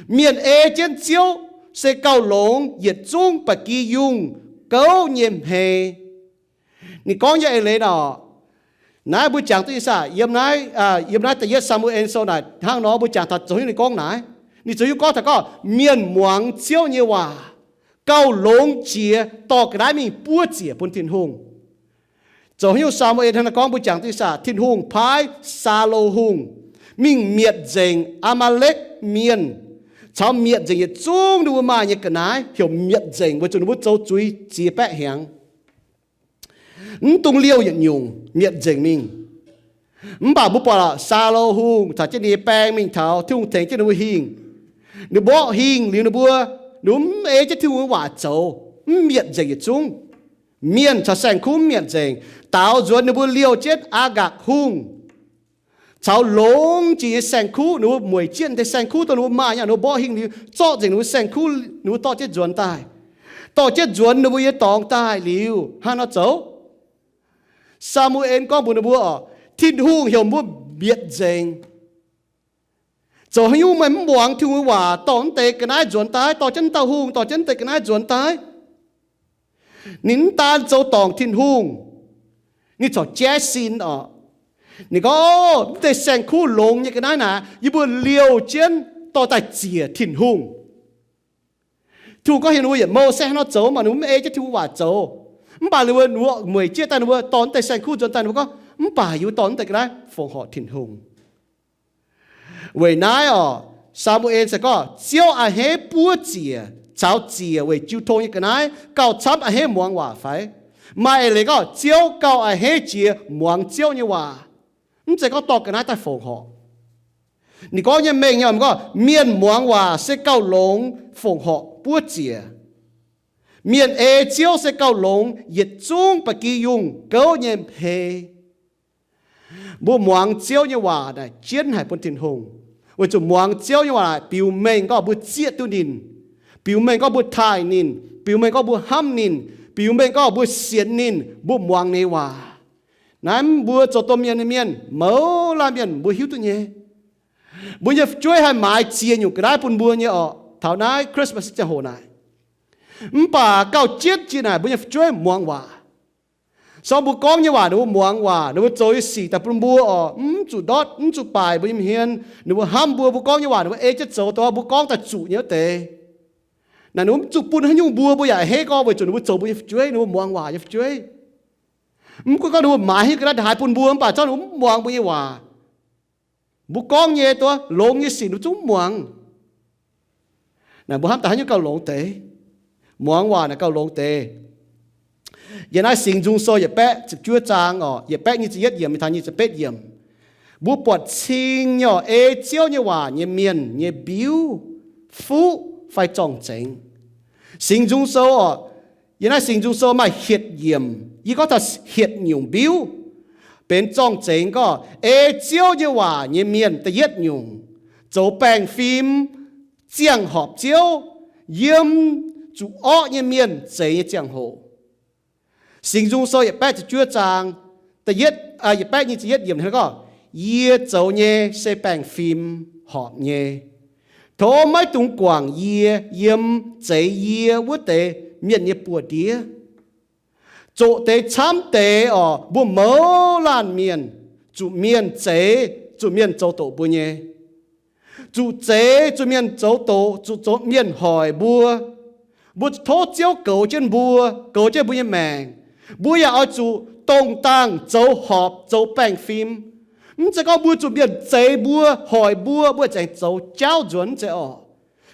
Mienh ei jienv Ziouv se gauh longx yietc zungv ba'gi yungh gouv nyei hmei. Ninh gorngv nyei eix leiz nor, naaiv mbuo jangx duqv nyei saah? Yiem naaiv, yiem naaiv Da'yietv Saa^mu^en Sou naaic hnangv nor mbuo jangx taux zoux hnyouv ninh gorngv naaiv. Ninh zoux hnyouv gorngv taux gorngv mienh muangx Ziouv nyei waac gauh longx jiex dorh ga'naaiv mingh buov ziec bun Tin-Hungh. Zoux hnyouv Saa^mu^en hnangv naaiv gorngv mbuo jangx duqv nyei saah? Tin-Hungh paaiv Saulo Hungh mingh mietc nzengc Aa^maa^lekv Mienh caux mietc nzengc yietc zungv ninh mbuo maaih nyei ga'naaiv, heuc mietc nzengc weic zuqc ninh mbuo zoux zuiz ziex baeqv hnyangx. Mv dungx liouh yietc nyungc, mietc nzengc mingh. Mv baac mbuo buatc lorqc, Saulo Hungh caux jienv ninh nyei baeng mingh taux, Tin-Hungh tengx jienv ninh mbuo hingh. Ninh mborqv hingh liuz ninh mbuo, ninh mbuo mv ei jienv Tin-Hungh nyei waac zoux, mv mietc nzengc yietc zungv. Mienh caux saeng-kuv mv mietc nzengc. Daaux nzuonx ninh mbuo liouh jienv Aa^ngakc Hungh caux longx jiex nyei saeng-kuv, ninh mbuo mueic jienv deix saeng-kuv dongh ninh mbuo maaih nyei, ninh mbuo mborqv hingh liuz zorqv nzengc ninh mbuo saeng-kuv, ninh mbuo dorh jienv nzuonx daaih. Dorh jienv nzuonx ninh mbuo nyei dorngx daaih liuz, hnangv nor zoux. Saa^mu^en gorngv mbuox ninh mbuo orqc, Tin-Hungh heuc mbuo mietc nzengc. Zoux haaix nyungc meih mv muangx Tin-Hungh waac, dorh mv deix ga'naaiv nzuonx daaih, dorh jienv dauh hungh, dorh jienv mv deix ga'naaiv nzuonx daaih? Ninh mv daan zoux dorngc Tin-Hungh, ninh corc jaiv sin orqc. Ninh gorngv, mv deix saeng-kuv longx nyei ga'naaiv naaic, yie mbuo liouh jienv dorh daaih ziec Tin-Hungh. Tin-Hungh gorngv heuc ninh mbuo yietc mouh se hnangv nor zoux, mv baac ninh mbuo mv ei jienv Tin-Hungh waac zoux. Mv baac ninh mbuo mueic jienv daaih, ninh mbuo dorh mv deix saeng-kuv nzuonx daaih, ninh mbuo gorngv, mv baac yie mbuo dorh mv deix ga'naaiv fongc horc Tin-Hungh. Weic naaiv orqc, Saa^mu^en se gorngv Ziouv a'hneiv buov ziec caux ziec weic jiu tong nyei ga'naaiv gauh camv a'hneiv muangx waac fai? Maaih eix leiz gorngv Ziouv gauh a'hneiv jiex muangx Ziouv nyei waac, mv zeiz gorngv dorh ga'naaiv daaih fongc horc. Ninh gorngv nyei mengh nyei gorngv, mienh muangx waac se gauh longx fongc horc buov ziec. Mienh ei Ziouv se gauh longx yietc zungv ba'gi yungh gouv nyei hmei. Mbuo muangx Ziouv nyei waac naaic jienv haic bun Tin-Hungh, weic zuqc muangx Ziouv nyei waac naaic biux mengh gorngv mbuo zieqv duqv ninh, biux mengh gorngv mbuo taaih ninh, biux mengh gorngv mbuo hnamv ninh, biux mengh gorngv mbuo sienx ninh, mbuo muangx ninh nyei waac. Naaiv mbuo zoux domh mienh nyei mienh, mouz laanh mienh mbuo hiuv duqv nyei. Mbuo nyei fu'jueiv haih maaiz ziex nyungc ga'naaiv bun mbuo nyei orqc, taux naaiv Christmas ziangh hoc naaic. Mv baac gauh jienv jiex naaic mbuo nyei fu'jueiv muangx waac. Sou mbuo gorngv nyei waac ninh mbuo muangx waac, ninh mbuo zoux nyei sic daaih bun mbuo orqc, mv zuqc ndortv, mv zuqc baaic mbuo nyei hmien. Ninh mbuo hnamv mbuo, mbuo gorngv nyei waac ninh mbuo ei jienv zoux, dongh mbuo gorngv daaih zuqc nyei wuov deix. Naaic ninh mbuo mv zuqc bun haaix nyungc mbuo, mbuo yaac a'hneiv gorngv weic zuqc ninh mbuo zoux mbuo nyei fu'jueiv, ninh mbuo muangx waac nyei fu'jueiv. Mv gunv gorngv ninh mbuo maaiz haaix nyungc ga'naaiv haaix bun mbuo, mv baac zorqv ninh mbuo mv muangx mbuo nyei waac. Mbuo gorngv nyei dongh longx nyei sic ninh mbuo zungv mv muangx. Naaic mbuo hnamv daaih haaix nyungc gauh longx deix? Muangx waac naaic gauh longx deix. Yiem naaiv Singx Nzung Sou yietc baeqv ziepc juov zaang orqc, yietc baeqv nyic ziepc yietv yiemc mingh taux nyic ziepc betv yiemc, mbuo buatc cing nyei orqc, ei Ziouv nyei waac nyei mienh nyei mbiuv fuqv fai zorng-zengx. Singx Nzung Sou orqc, yiem naaiv Singx Nzung Sou maaih hietc yiemc, yie gorngv taux hietc nyungc mbiuv, benx zorng-zengx gorngv ei Ziouv nyei waac nyei mienh da'yietv nyungc, zoux baengh fim ziangh horpc Ziouv, yiem zuqc orqv nyei mienh zeix nyei ziangh hoc. Singx Nzung Sou yietc baeqv ziepc juov zaang, da'yietv, yietc baeqv nyic ziepc yietv yiemc gorngv, yie zoux nyei se baengh fim horpc nyei. Tov maiv dungx guangc yie yiem zeix yie wuov deix mienh nyei buoz-ndiev. Zoqc deix camv deix orqc, mbuo mouz laanh mienh zuqc mienh zeix, zuqc mienh zoux doqc mbuo nyei. Zuqc zeix, zuqc mienh zoux doqc, zuqc zoux mienh hoic mbuo. Mbuo tov Ziouv goux jienv mbuo, goux jienv mbuo nyei maengc. Mbuo yaac oix zuqc dongh dangh zoux horpc, zoux baengh fim. Mv zeiz gorngv mbuo zuqc mienh zeix mbuo, hoic mbuo, mbuo aengx zoux jauv nzuonx, mv zeiz orqc.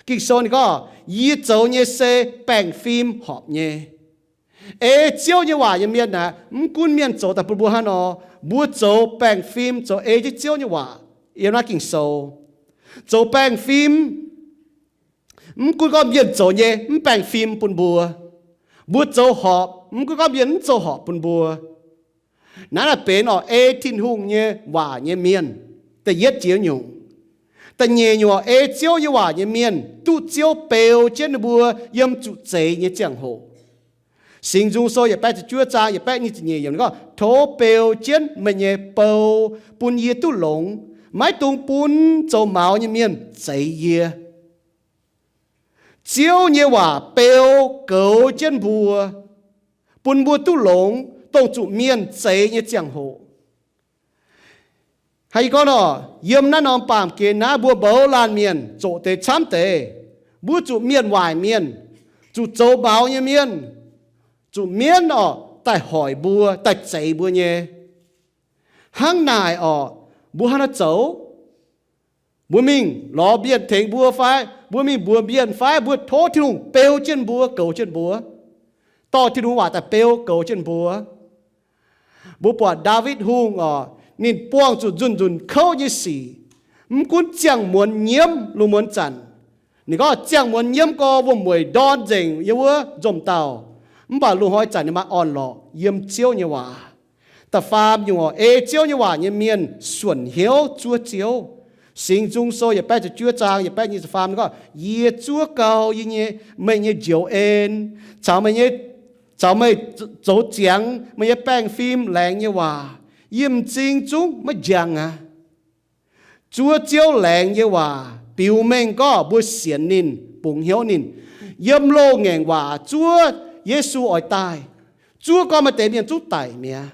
Ging-Sou ninh gorngv, yie zoux nyei se baengh fim horpc nyei. Ei Ziouv nyei waac nyei mienh aeqv, mv gunv mienh zoux daaih bun mbuo hnangv nor, mbuo zoux baengh fim zoux ei jienv Ziouv nyei waac. Yiem naaiv Ging-Sou, zoux baengh fim, mv gunv gorngv mienh zoux nyei mv baengh fim bun mbuo, mbuo zoux horpc, mv gunv gorngv mienh mv zoux horpc bun mbuo. Naaiv naaic benx oc ei Tin-Hungh nyei waac nyei mienh. Da'yietv jiex nyungc. Da'nyeic nyungc oc, ei Ziouv nyei waac nyei mienh duqv Ziouv beu jienv ninh mbuo yiem zuqc zeix nyei ziangh hoc. Singx Nzung Sou yietc baeqv ziepc juov zaang yietc baeqv nyic ziepc nyeic yiemc gorngv, tov beu jienv meih nyei bou bun yie duqv longx, maiv dungx bun zoux maux nyei mienh zeix yie. Ziouv nyei waac beu goux jienv mbuo, bun mbuo duqv longx dongh zuqc mienh zeix nyei ziangh hoc. Haaix gorngv nor, yiem naaiv norm baamh gen naaiv mbuo mouz laanh mienh zoqc deix camv deix, mbuo zuqc mienh waaic mienh, zuqc zoux maux nyei mienh, zuqc mienv orqc daaih hoic mbuo, daaih zeix mbuo nyei. Hnangv naaic orqc, mbuo hnangv naaiv zoux? Mbuo mingh lorz mienh tengx mbuo fai mbuo mingh mbuox mienh fai mbuo tov Tin-Hungh beu jienv mbuo, goux jienv mbuo, dorh Tin-Hungh waac daaih beu goux jienv mbuo. Mbuo buatc Ndaawitv Hungh orqc, ninh buangh zuqc nzunc nzunc kouv nyei sic. Mv gunv ziangh muonz nyiemv lungh muonz zanc, ninh gorngv ziangh muonz nyiemv gorx wuom-mueic ndorn nzengc yiem wuov nzomc dauh, mv baac lungh hnoi zanc ninh maaih orn-lorqc yiem Ziouv nyei waac. Da'faam nyungc oc, ei Ziouv nyei waac nyei mienh suonc hnyouv zuov Ziouv. Singx Nzung Sou yietc baeqv ziepc juov zaang yietc baeqv nyic ziepc faam gorngv, yie zuov gau yie nyei, meih nyei njoux en, caux meih nyei, caux meih zoux ziangx meih nyei baengh fim laengz nyei waac. Yie m'zing zungv maiv njang aqv. Zuov Ziouv laengz nyei waac biux mengh gorngv mbuo sienx ninh, bungx hnyouv ninh. Yiem loz-ngaengc waac zuov Yesu oix daaih, zuov gorngv maaih deix mienh duqv daic mi'aqv.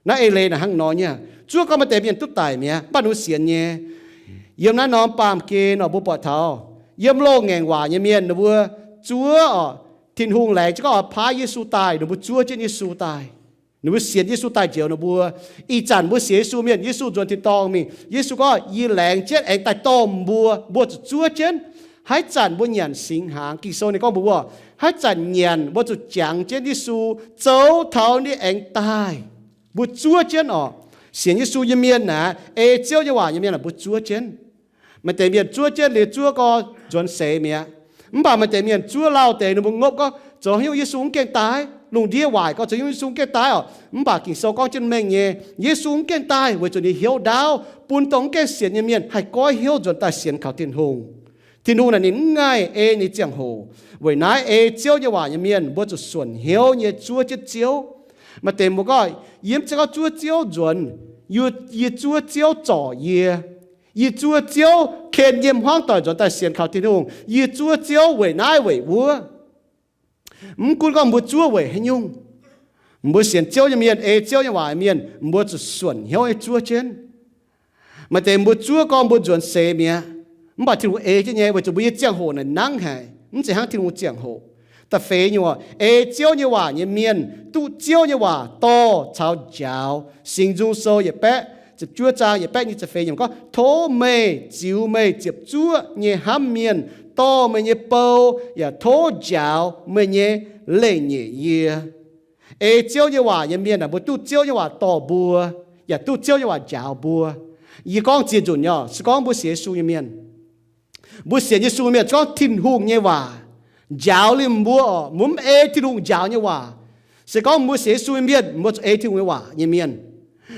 Naaiv eix leiz naaic hnangv nor nyei, zuov gorngv maaih deix mienh duqv daic mi'aqv, mv baac ninh mbuo sienx nyei. Yiem naaiv norm baamh gen nor mbuo buatc taux yiem loz-ngaengc waac nyei mienh ninh mbuo zuov oc, Tin-Hungh laengz jienv gorngv oix paaiv Yesu daaih, ninh mbuo zuov jienv Yesu daaih. Ninh mbuo sienx Yesu daaih njoux ninh mbuo. Ih zanc mbuo sienx Yesu mienh, Yesu nzuonx tin-dorngh mingh, Yesu gorngv, yie laengz jienv aengx daaih dorh mbuo, mbuo zuqc zuov jienv. Haaix zanc mbuo nyanc singx hnaangx, Ging-Sou ninh gorngv mbuox mbuo, haaix zanc nyanc mbuo zuqc jangx jienv Yesu, zoux taux ninh aengx daaih. Mbuo zuov jienv oc. Sienx Yesu nyei mienh naaic, ei Ziouv nyei waac nyei mienh aah, mbuo zuov jienv. Maaih deix mienh zuov jienv liuz zuov gorx nzuonx seix mi'aqv. Mv baac maaih deix mienh zuov lauh deix ninh mbuo ngopv gorngv, zoux haaix nyungc Yesu mv gaengh daaih? Lungh ndiev waaic gorx zoux haaix nyungc Yesu mv gaengh daaih oc? Mv baac Ging-Sou gorngv jienv mengh nyei, Yesu mv gaengh daaih weic zuqc ninh hnyouv ndaauv, bun dongh mv gaengh sienx nyei mienh haih goiv hnyouv nzuonx daaih sienx kaux Tin-Hungh. Tin-Hungh naaic ninh mv ngaih ei ninh nyei ziangh hoc. Weic naaiv ei Ziouv nyei waac nyei mienh mbuo zuqc suonc hnyouv nyei zuov jienv Ziouv. Maaih deix mbuo gorngv, yie mv zeiz gorngv zuov Ziouv nzuonx, yie zuov Ziouv zorc yie. Yie zuov Ziouv ken yiem hmuangv doic nzuonx daaih sienx kaux Tin-Hungh. Yie zuov Ziouv weic naaiv weic wuov. Mv gunv gorngv mbuo zuov weic haaix nyungc, mbuo sienx Ziouv nyei mienh, ei Ziouv nyei waac nyei mienh, mbuo zuqc suonc hnyouv nyei zuov jienv. Maaih deix mbuo zuov gorngv mbuo nzuonx seix mi'aqv, mv baac Tin-Hungh ei jienv nyei, weic zuqc mbuo nyei ziangh hoc naaic nangv haic, mv zeiz hnangv Tin-Hungh ziangh hoc. Da'feix nyungc, ei Ziouv nyei waac nyei mienh duqv Ziouv nyei waac dorh caux njaaux. Singx Nzung Sou yietc baeqv ziepc juov zaang yietc baeqv nyic ziepc feix yiemc gorngv, tov meih ziux meih ziepc zuoqv nyei hnamv mienh dorh meih nyei bou, yaac tov njaaux meih nyei leiz-nyeic yie. Ei Ziouv nyei waac nyei mienh aah, mbuo duqv Ziouv nyei waac dorh mbuo, yaac duqv Ziouv nyei waac njaaux mbuo. Yie gorngv ziex nzunc nyei oc, se gorngv mbuo sienx Yesu nyei mienh, mbuo sienx Yesu mienh, se gorngv Tin-Hungh nyei waac njaaux liemh mbuo oc, mbuo mv ei Tin-Hungh njaaux nyei waac. Se gorngv mbuo sienx Yesu nyei mienh, mbuo zuqc ei Tin-Hungh nyei waac nyei mienh.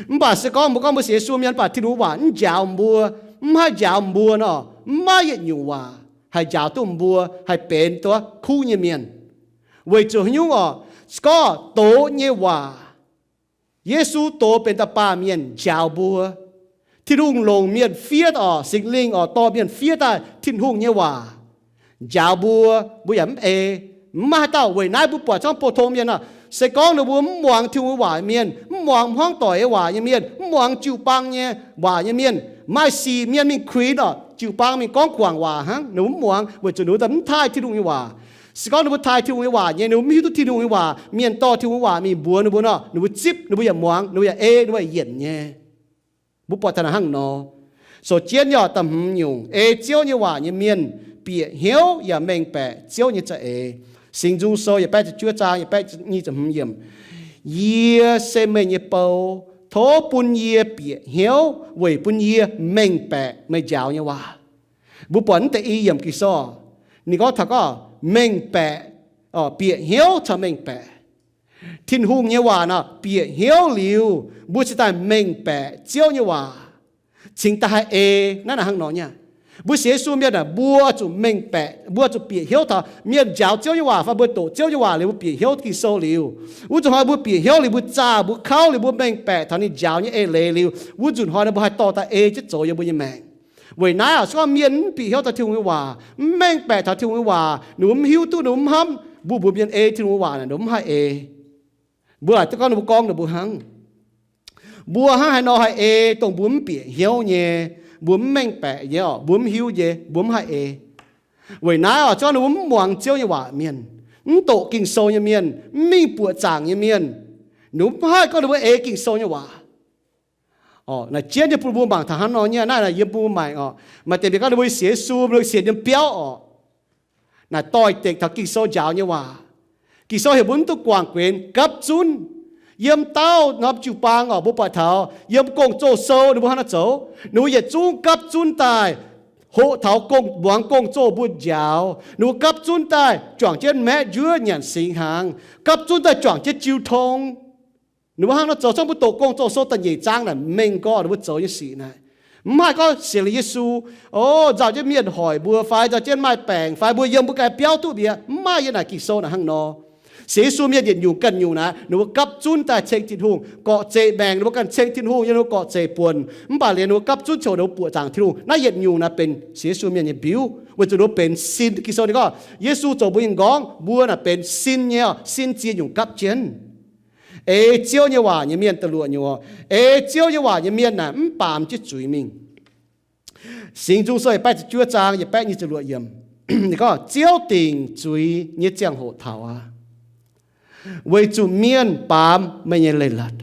Mv baac se gorngv mbuo gorngv mbuo sienx Yesu mienh, mv baac Tin-Hungh waac mv njaaux mbuo, mv haih njaaux mbuo nor, mv maaih yietc nyungc waac haih njaaux duqv mbuo haih benx duqv kuv nyei mienh. Weic zuqc haaix nyungc oc? Se gorngv doz nyei waac, Yesu doz benx da'baamh mienh njaaux mbuo. Tin-Hungh longc mienh fiev oc, Singx Lingh oc, dorh mienh fiev daaih Tin-Hungh nyei waac njaaux mbuo, mbuo yaac mv ei. Mv maaih haaix dauh weic naaiv mbuo buatc camv, pou tong mienh oc, se gorngv ninh mbuo mv muangx Tin-Hungh nyei waac mienh, mv muangx hmuangv doic nyei waac nyei mienh, mv muangx jiu-baang nyei waac nyei mienh, maaih sic mienh mingh kuinx oc, jiu-baang mingh gorngv guangc waac hnangv, ninh mbuo mv muangx weic zuqc ninh mbuo mv taaih Tin-Hungh nyei waac. Se gorngv ninh mbuo taaih Tin-Hungh nyei waac nyei, ninh mbuo mv hiuv duqv Tin-Hungh nyei waac, mienh dorh Tin-Hungh nyei waac mingh mbuox ninh mbuo nor, ninh mbuo zipv, ninh mbuo yaac muangx, ninh mbuo yaac ei, ninh mbuo yaac yienc nyei. Mbuo buatc taux naaic hnangv nor. Sou jienv nyei oc, da'hmz nyungc, ei Ziouv nyei waac nyei mienh bieqc hnyouv yaac mengh baeqc Ziouv nyei za'eix. Singx Nzung Sou yietc baeqv ziepc juov zaang yietc baeqv nyic ziepc hmz yiemc, Yie se meih nyei bou. Tov bun yie bieqc hnyouv weic bun yie mengh baeqc meih njaaux nyei waac. Mbuo buatc naaiv deix i yiemc Ging-Sou, ninh gorngv taux gorngv mengh baeqc, bieqc hnyouv caux mengh baeqc. Tin-Hungh nyei waac nor, bieqc hnyouv liuz, mbuo cingx daaih mengh baeqc Ziouv nyei waac, cingx daaih haih ei. Naaiv naaic hnangv nor nyei. Mbuo sienx Yesu mienh aah, mbuo zuqc mengh baeqc, mbuo zuqc bieqc hnyouv taux mienh njaaux Ziouv nyei waac fai mbuo doqc Ziouv nyei waac liuz, mbuo bieqc hnyouv Ging-Sou liuz, wuov nzunc hnoi mbuo bieqc hnyouv liuz, mbuo zaah, mbuo kauv liuz, mbuo mengh baeqc taux ninh njaaux nyei eix leiz liuz, wuov nzunc hnoi nor mbuo haih dorh daaih ei jienv zoux yiem mbuo nyei maengc. Weic naaiv oc, se gorngv mienh mv bieqc hnyouv taux Tin-Hungh nyei waac, mv mengh baeqc taux Tin-Hungh nyei waac, ninh mbuo mv hiuv duqv, ninh mbuo mv hnamv, mbuo mbuox mienh ei Tin-Hungh nyei waac naaic, ninh mbuo mv haih ei. Mbuo laaic duqv gorngv ninh mbuo gorngv ninh mbuo hnangv. Mbuo hnangv haaix nor haih ei dongh mbuo mv bieqc hnyouv nyei, mbuo mv mengh baeqc nyei oc, mbuo mv hiuv nyei, mbuo mv haih ei. Weic naaiv oc, se gorngv ninh mbuo mv muangx Ziouv nyei waac mienh, mv doqc Ging-Sou nyei mienh, mv mingh buoqc zaangc nyei mienh, ninh mbuo mv haih gorngv ninh mbuo ei Ging-Sou nyei waac. Naaic jienv nyei bun mbuo mangc taux hnangv nor nyei. Naaiv naaic yiem bun mbuo maengc oc. Maaih deix mienh gorngv ninh mbuo sienx Yesu, ninh mbuo sienx yiem biauv oc. Naaic doix-dekc taux Ging-Sou njaaux nyei waac. Ging-Sou heuc mbuo mv duqv guangc guenx, gapv zunv. Yiem dauh norm jiu-baang oc, mbuo buatc taux yiem Gong-Zoh Sou ninh mbuo hnangv naaiv zoux. Ninh mbuo yietc zungv gapv zunv daaih hoqc taux gong, muangx gong-zoh mbuo njaaux. Ninh mbuo gapv zunv daaih juangc jienv maeqv njuov nyanc singx hnaangx, gapv zunv daaih juangc jienv jiu tong. Ninh mbuo hnangv nor zoux. Cong mbuo doqc Gong-Zoh Sou da'nyeic zaang naaic mengh gorx ninh mbuo zoux nyei sic naaic. Mv haih gorngv sienx liuz Yesu, o, nzauh jienv mienh hoic mbuo fai nzauh jienv maaih baengc fai mbuo yiem mbuo ganh biauv duqv mbiauz, mv maaih. Yiem naaic Ging-Sou naaic hnangv nor. Sienx Yesu mienh yietc nyungc ganh nyungc naaic, ninh mbuo gapv zunv daaih ceng Tin-Hungh, gorqv-zeqc maengc ninh mbuo ganh ceng Tin-Hungh, yiem ninh mbuo gorqv-zeqc buonc. Mv baac liuz ninh mbuo gapv zunv coux ninh mbuo buoqc zaangc Tin-Hungh. Naaiv yietc nyungc naaic benx sienx Yesu mienh nyei mbiuv, weic zuqc ninh mbuo benx sin. Ging-Sou ninh gorngv, Yesu zoux mbuo nyei nqorngv, mbuo naaic benx sin nyei, sin ziex nyungc gapv jienv. Ei Ziouv nyei waac nyei mienh, da'luoqc nyungc, ei Ziouv nyei waac nyei mienh naaic mv baamz jienv zuiz mingh. Singx Nzung Sou yietc baeqv ziepc juov zaang yietc baeqv nyic ziepc luoqc yiemc, ninh gorngv, Ziouv dingc zuiz nyei ziangh hoc taux aqv, weic zuqc mienh baamz meih nyei leiz-latc.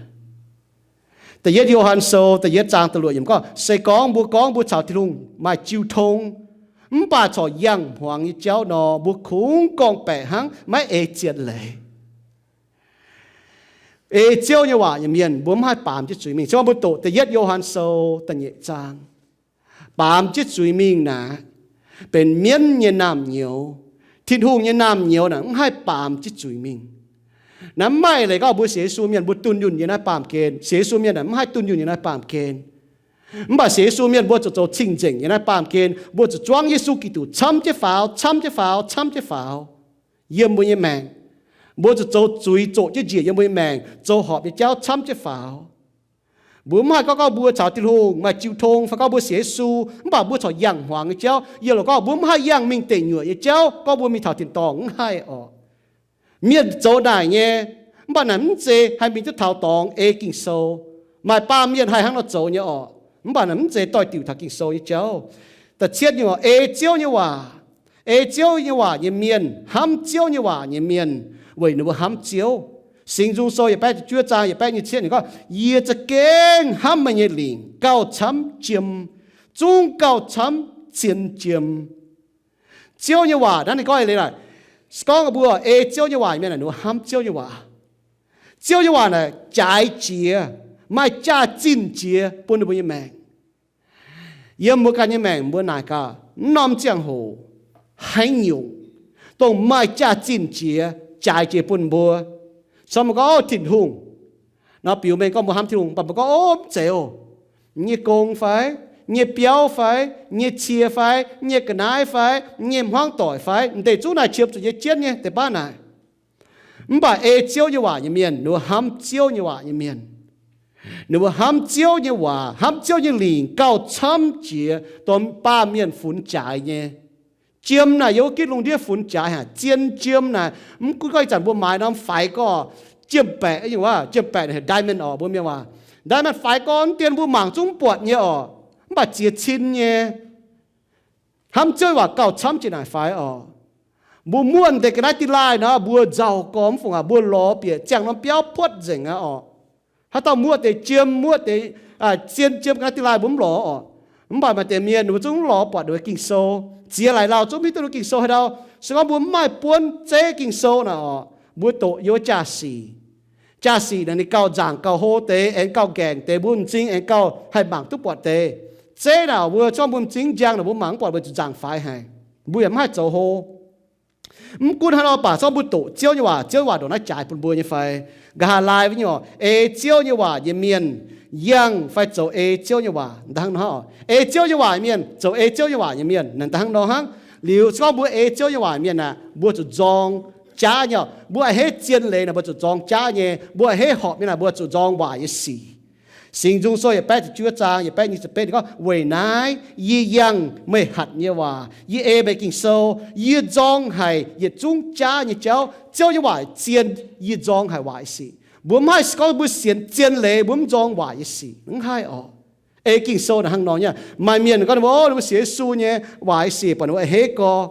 Da'yietv Yo^han Sou da'yietv zaang da'luoqc yiemc gorngv, se gorngv mbuo gorngv mbuo caux Tin-Hungh maaih jiu tong, mv baac corc yangh hmuangx nyei jauv nor, mbuo kungx gorngv-baeqc hnangv, maiv ei zien leiz. Ei Ziouv nyei waac nyei mienh, mbuo mv haih baamz jienv zuiz mingh. Se gorngv mbuo doqc da'yietv Yo^han Sou da'nyeic zaang, baamz jienv zuiz mingh naaic, benx mienv nyei naamh nyouz. Tin-Hungh nyei naamh nyouz naaic mv haih baamz jienv zuiz mingh. Naaiv mv maaih leiz gorngv mbuo sienx Yesu mienh mbuo dunh yunh yiem naaiv baamh gen. Sienx Yesu mienh naaic mv haih dunh yunh yiem naaiv baamh gen. Mv baac sienx Yesu mienh mbuo zuqc zoux cing-nzengc yiem naaiv baamh gen. Mbuo zuqc zuangv Yesu Giduc camv jienv faaux, camv jienv faaux, camv jienv faaux yiem mbuo nyei maengc. Mbuo zuqc zoux zuiz zoqc jienv njiec yiem mbuo nyei maengc, zoux horpc nyei jauv camv jienv faaux. Mbuo mv haih gorngv, gorngv mbuo caux Tin-Hungh maaih jiu tong, fai gorngv mbuo sienx Yesu, mv baac mbuo corc yangh hmuangx nyei jauv. Yie loc gorngv mbuo mv haih yangh mingh deic nyuoqc nyei jauv, gorngv mbuo mingh taux tin-dorngh, mv haih orqc. Mienh zoux naaic nyei, mv baac naaic mv zeiz haih mingh duqv taux dorngx ei Ging-Sou. Maaih baamh mienh haih hnangv nor zoux nyei orqc, mv baac naaic mv zeiz doix-diuc taux Ging-Sou nyei jauv. Da'cietv nyungc, ei Ziouv nyei waac. Ei Ziouv nyei waac nyei mienh, hnamv Ziouv nyei waac nyei mienh, weic ninh mbuo hnamv Ziouv. Singx Nzung Sou yietc baeqv ziepc juov zaang yietc baeqv nyic ziepc yietv gorngv, Yie za'gengh hnamv meih nyei lingc gauh camv jiem, zungv gauh camv zien jiem. Ziouv nyei waac naaiv ninh gorngv eix leiz naaic, gorngv mbuo ei Ziouv nyei waac mienh naaic, ninh mbuo hnamv Ziouv nyei waac. Ziouv nyei waac naaic jaaix jiex, maaih jaax-zinh jiex bun ninh mbuo nyei maengc. Yiem mbuo ganh nyei maengc mbuo naaic gaax, mv norm ziangh hoc haaix nyungc dongh maaih jaax-zinh jiex, jaaix jiex bun mbuo. Cong mbuo gorngv, Ov, Tin-Hungh. Nor biux mengh gorngv mbuo hnamv Tin-Hungh, mv baac mbuo gorngv, Ov, mv zeiz oc. Nyei gong fai, nyei biauv fai, nyei cie fai, nyei ga'naaiv fai, nyei hmuangv doic fai, m'deix zungv naaic qiemx zuqc nyei jienv nyei deix baav naaic. Mv baac ei Ziouv nyei waac nyei mienh, ninh mbuo hnamv Ziouv nyei waac nyei mienh. Ninh mbuo hnamv Ziouv nyei waac, hnamv Ziouv nyei lingc gauh camv jiex dongh baamh mienh funx jaaix nyei. Jiem naaic yiem wuov gitv lungh ndiev funx jaaix haic. Zien jiem naaic, mv gunv gorngv ih zanc mbuo maaiz norm faix gorx, jiem-baeqc, jiem-baeqc diamond orqc, mbuo mienh waac. Diamond faix gorx mv dien mbuo mangc zungv mv buatc nyei orqc, mv baac ziex cin nyei. Hnamv Ziouv nyei waac gauh camv jiex naaic faix orqc. Mbuo muoqv deix ga'naaiv dingh laaih nor, mbuo nzauh gorx mv fungc aqv, mbuo lorz bieqc ziangh norm biauv puotv nzengc aqv orqc. Haaix dauh muoqv deix jiem, muoqv deix zien jiem ga'naaiv dingh laaih mbuo mv lorz orqc. Mv baac maaih deix mienh ninh mbuo zungv mv lorz buatc ninh mbuo Ging-Sou. Ziex laaix lauh zungv mv hiuv duqv ninh mbuo Ging-Sou haaix ndau. Se gorngv mbuo mv maaih buonv zeiv Ging-Sou naaic orqc, mbuo doqc yiem wuov jaa-sic. Jaa-sic naaic ninh gauh nzaangc gauh hlo deix, aengx gauh nqaengc deix, mbuo m'zing aengx gauh haih mangc duqv buatc deix. Zeiv naaic mbuo zorqv mbuo m'zing njang naaic mbuo mangc mv buatc, mbuo zuqc nzaangc faix haic. Mbuo yaac mv haih zoux hlo. Mv gunv hnangv nor baac, zorqv mbuo doqc Ziouv nyei waac, Ziouv nyei waac ndongc naaiv jaaix bun mbuo nyei fai? Nqa'haav laai wuov nyungc, ei Ziouv nyei waac nyei mienh yangh fai zoux ei Ziouv nyei waac daaih hnangv nor hnangv. Ei Ziouv nyei waac nyei mienh zoux ei Ziouv nyei waac nyei mienh daaih hnangv nor hnangv. Liuz se gorngv mbuo ei Ziouv nyei waac nyei mienh aeqv, mbuo zuqc nzorng jaav nyei. Mbuo a'hneiv zien leiz naaic mbuo zuqc nzorng jaav nyei. Mbuo a'hneiv horpc mienh naaic mbuo zuqc nzorng waaic nyei sic. Singx Nzung Sou yietc baeqv ziepc juov zaang yietc baeqv nyic ziepc betv ninh gorngv, weic naaiv yie yangh meih hatc nyei waac, yie ei meih Ging-Sou, yie nzorng haic yietc zungv jaav nyei jauv. Ziouv nyei waac zien, yie nzorng haic waaic sic. Mbuo mv haih se gorngv mbuo sienx zien leiz mbuo mv nzorng waaic nyei sic, mv haih orqc. Ei Ging-Sou naaic hnangv nor nyei. Maaih mienh gorngv ninh mbuo, o, ninh mbuo sienx Yesu nyei waaic sic baac ninh mbuo a'hneiv gorx.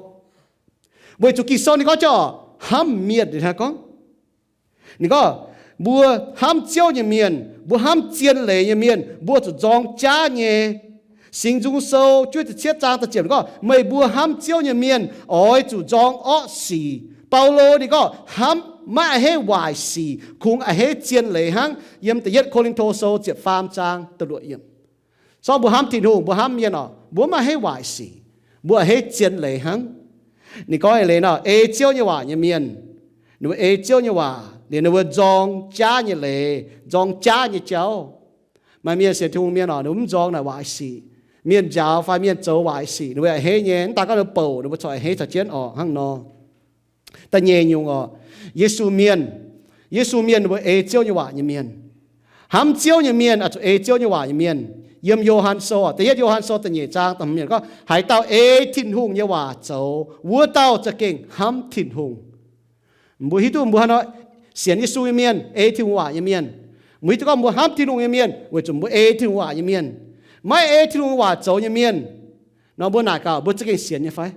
Weic zuqc Ging-Sou ninh gorngv jauv hnamv mienh, ninh gorngv, ninh gorngv, mbuo hnamv Ziouv nyei mienh, mbuo hnamv zien leiz nyei mienh, mbuo zuqc nzorng jaav nyei. Singx Nzung Sou juov ziepc cietv zaang da'ziepc gorngv, meih mbuo hnamv Ziouv nyei mienh oix zuqc nzorng orqv sic. Baulo ninh gorngv hnamv maiv a'hneiv waaic sic, kungx a'hneiv zien leiz hnangv. Yiem da'yietv Ko^lin^to Sou ziepc faam zaang da'luoqc yiemc. Zorqv mbuo hnamv Tin-Hungh, mbuo hnamv mienh orqc, mbuo maiv a'hneiv waaic sic, mbuo a'hneiv zien leiz hnangv. Ninh gorngv eix leiz nor, ei Ziouv nyei waac nyei mienh, ninh mbuo ei Ziouv nyei waac liuz ninh mbuo nzorng jaav nyei leiz, nzorng jaav nyei jauv. Maaih mienh sienx Tin-Hungh mienh orqc, ninh mbuo mv nzorng naaic waaic sic. Mienh njaaux fai mienh zoux waaic sic ninh mbuo a'hneiv nyei, mv daaih gorngv ninh mbuo bouc, ninh mbuo corc a'hneiv caux jienv orqc hnangv nor. Da'nyeic nyungc orqc, Yesu mienh. Yesu mienh ninh mbuo ei Ziouv nyei waac nyei mienh. Hnamv Ziouv nyei mienh oix zuqc ei Ziouv nyei waac nyei mienh. Yiem Yo^han Sou, da'yietv Yo^han Sou da'nyeic zaang da'hmz yiemc gorngv, haaix dauh ei Tin-Hungh nyei waac zoux, wuov dauh za'gengh hnamv Tin-Hungh. Mbuo hiuv duqv mbuo hnangv nor sienx Yesu nyei mienh, ei Tin-Hungh waac nyei mienh. Mbuo hiuv duqv gorngv mbuo hnamv Tin-Hungh nyei mienh weic zuqc mbuo ei Tin-Hungh waac nyei mienh. Maiv ei Tin-Hungh waac zoux nyei mienh nor, mbuo naaic gaax, mbuo za'gengh sienx nyei fai?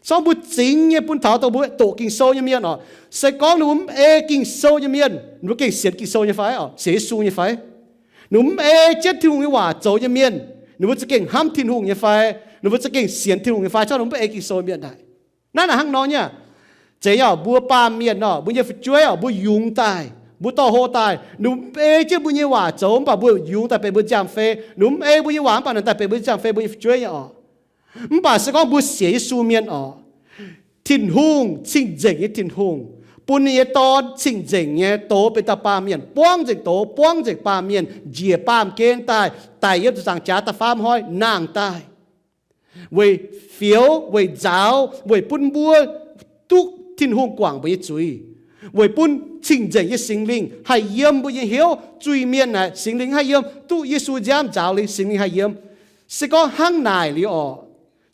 Zorqv mbuo zingx nyei bun taux dongh mbuo doqc Ging-Sou nyei mienh orqc, se gorngv ninh mbuo mv ei Ging-Sou nyei mienh, ninh mbuo gengh sienx Ging-Sou nyei fai orqc, sienx Yesu nyei fai? Ninh mbuo mv ei jienv Tin-Hungh nyei waac zoux nyei mienh, ninh mbuo za'gengh hnamv Tin-Hungh nyei fai? Ninh mbuo za'gengh sienx Tin-Hungh nyei fai? Zorqv ninh mbuo mv ei Ging-Sou nyei mienh naaic. Naaiv naaic hnangv nor nyei. Zeiz nyei orqc, mbuo baamh mienh orqc, mbuo nyei fu'jueiv orqc, mbuo yungz daaih, mbuo dorh hlo daaih, ninh mbuo mv ei jienv mbuo nyei waac zoux mv baac mbuo yungz daaih benx mbuo nziaamv-fei. Ninh mbuo mv ei mbuo nyei waac mv baac ninh daaih benx mbuo nziaamv-fei, mbuo nyei fu'jueiv nyei orqc. Mv baac se gorngv mbuo sienx Yesu mienh orqc, Tin-Hungh, cing-nzengc nyei Tin-Hungh, bun ninh nyei Dorn cing-nzengc nyei douz benx dauh baamh mienh, buangv nzengc douz, buangv nzengc baamh mienh, njiec baamh gen daaih, daic yiem ziepc nzaangc jaax da'faam hnoi nangh daaih, weic fioux, weic nzaaux, weic bun mbuo duqv Tin-Hungh guangc mbuo nyei zuiz, weic bun cing-nzengc nyei Singx Lingh haih yiem mbuo nyei hnyouv. Zuiz-mienh naaic Singx Lingh haih yiem, duqv Yesu nziaamv nzaaux liuz Singx Lingh haih yiem. Se gorngv hnangv naaic liuz orqc,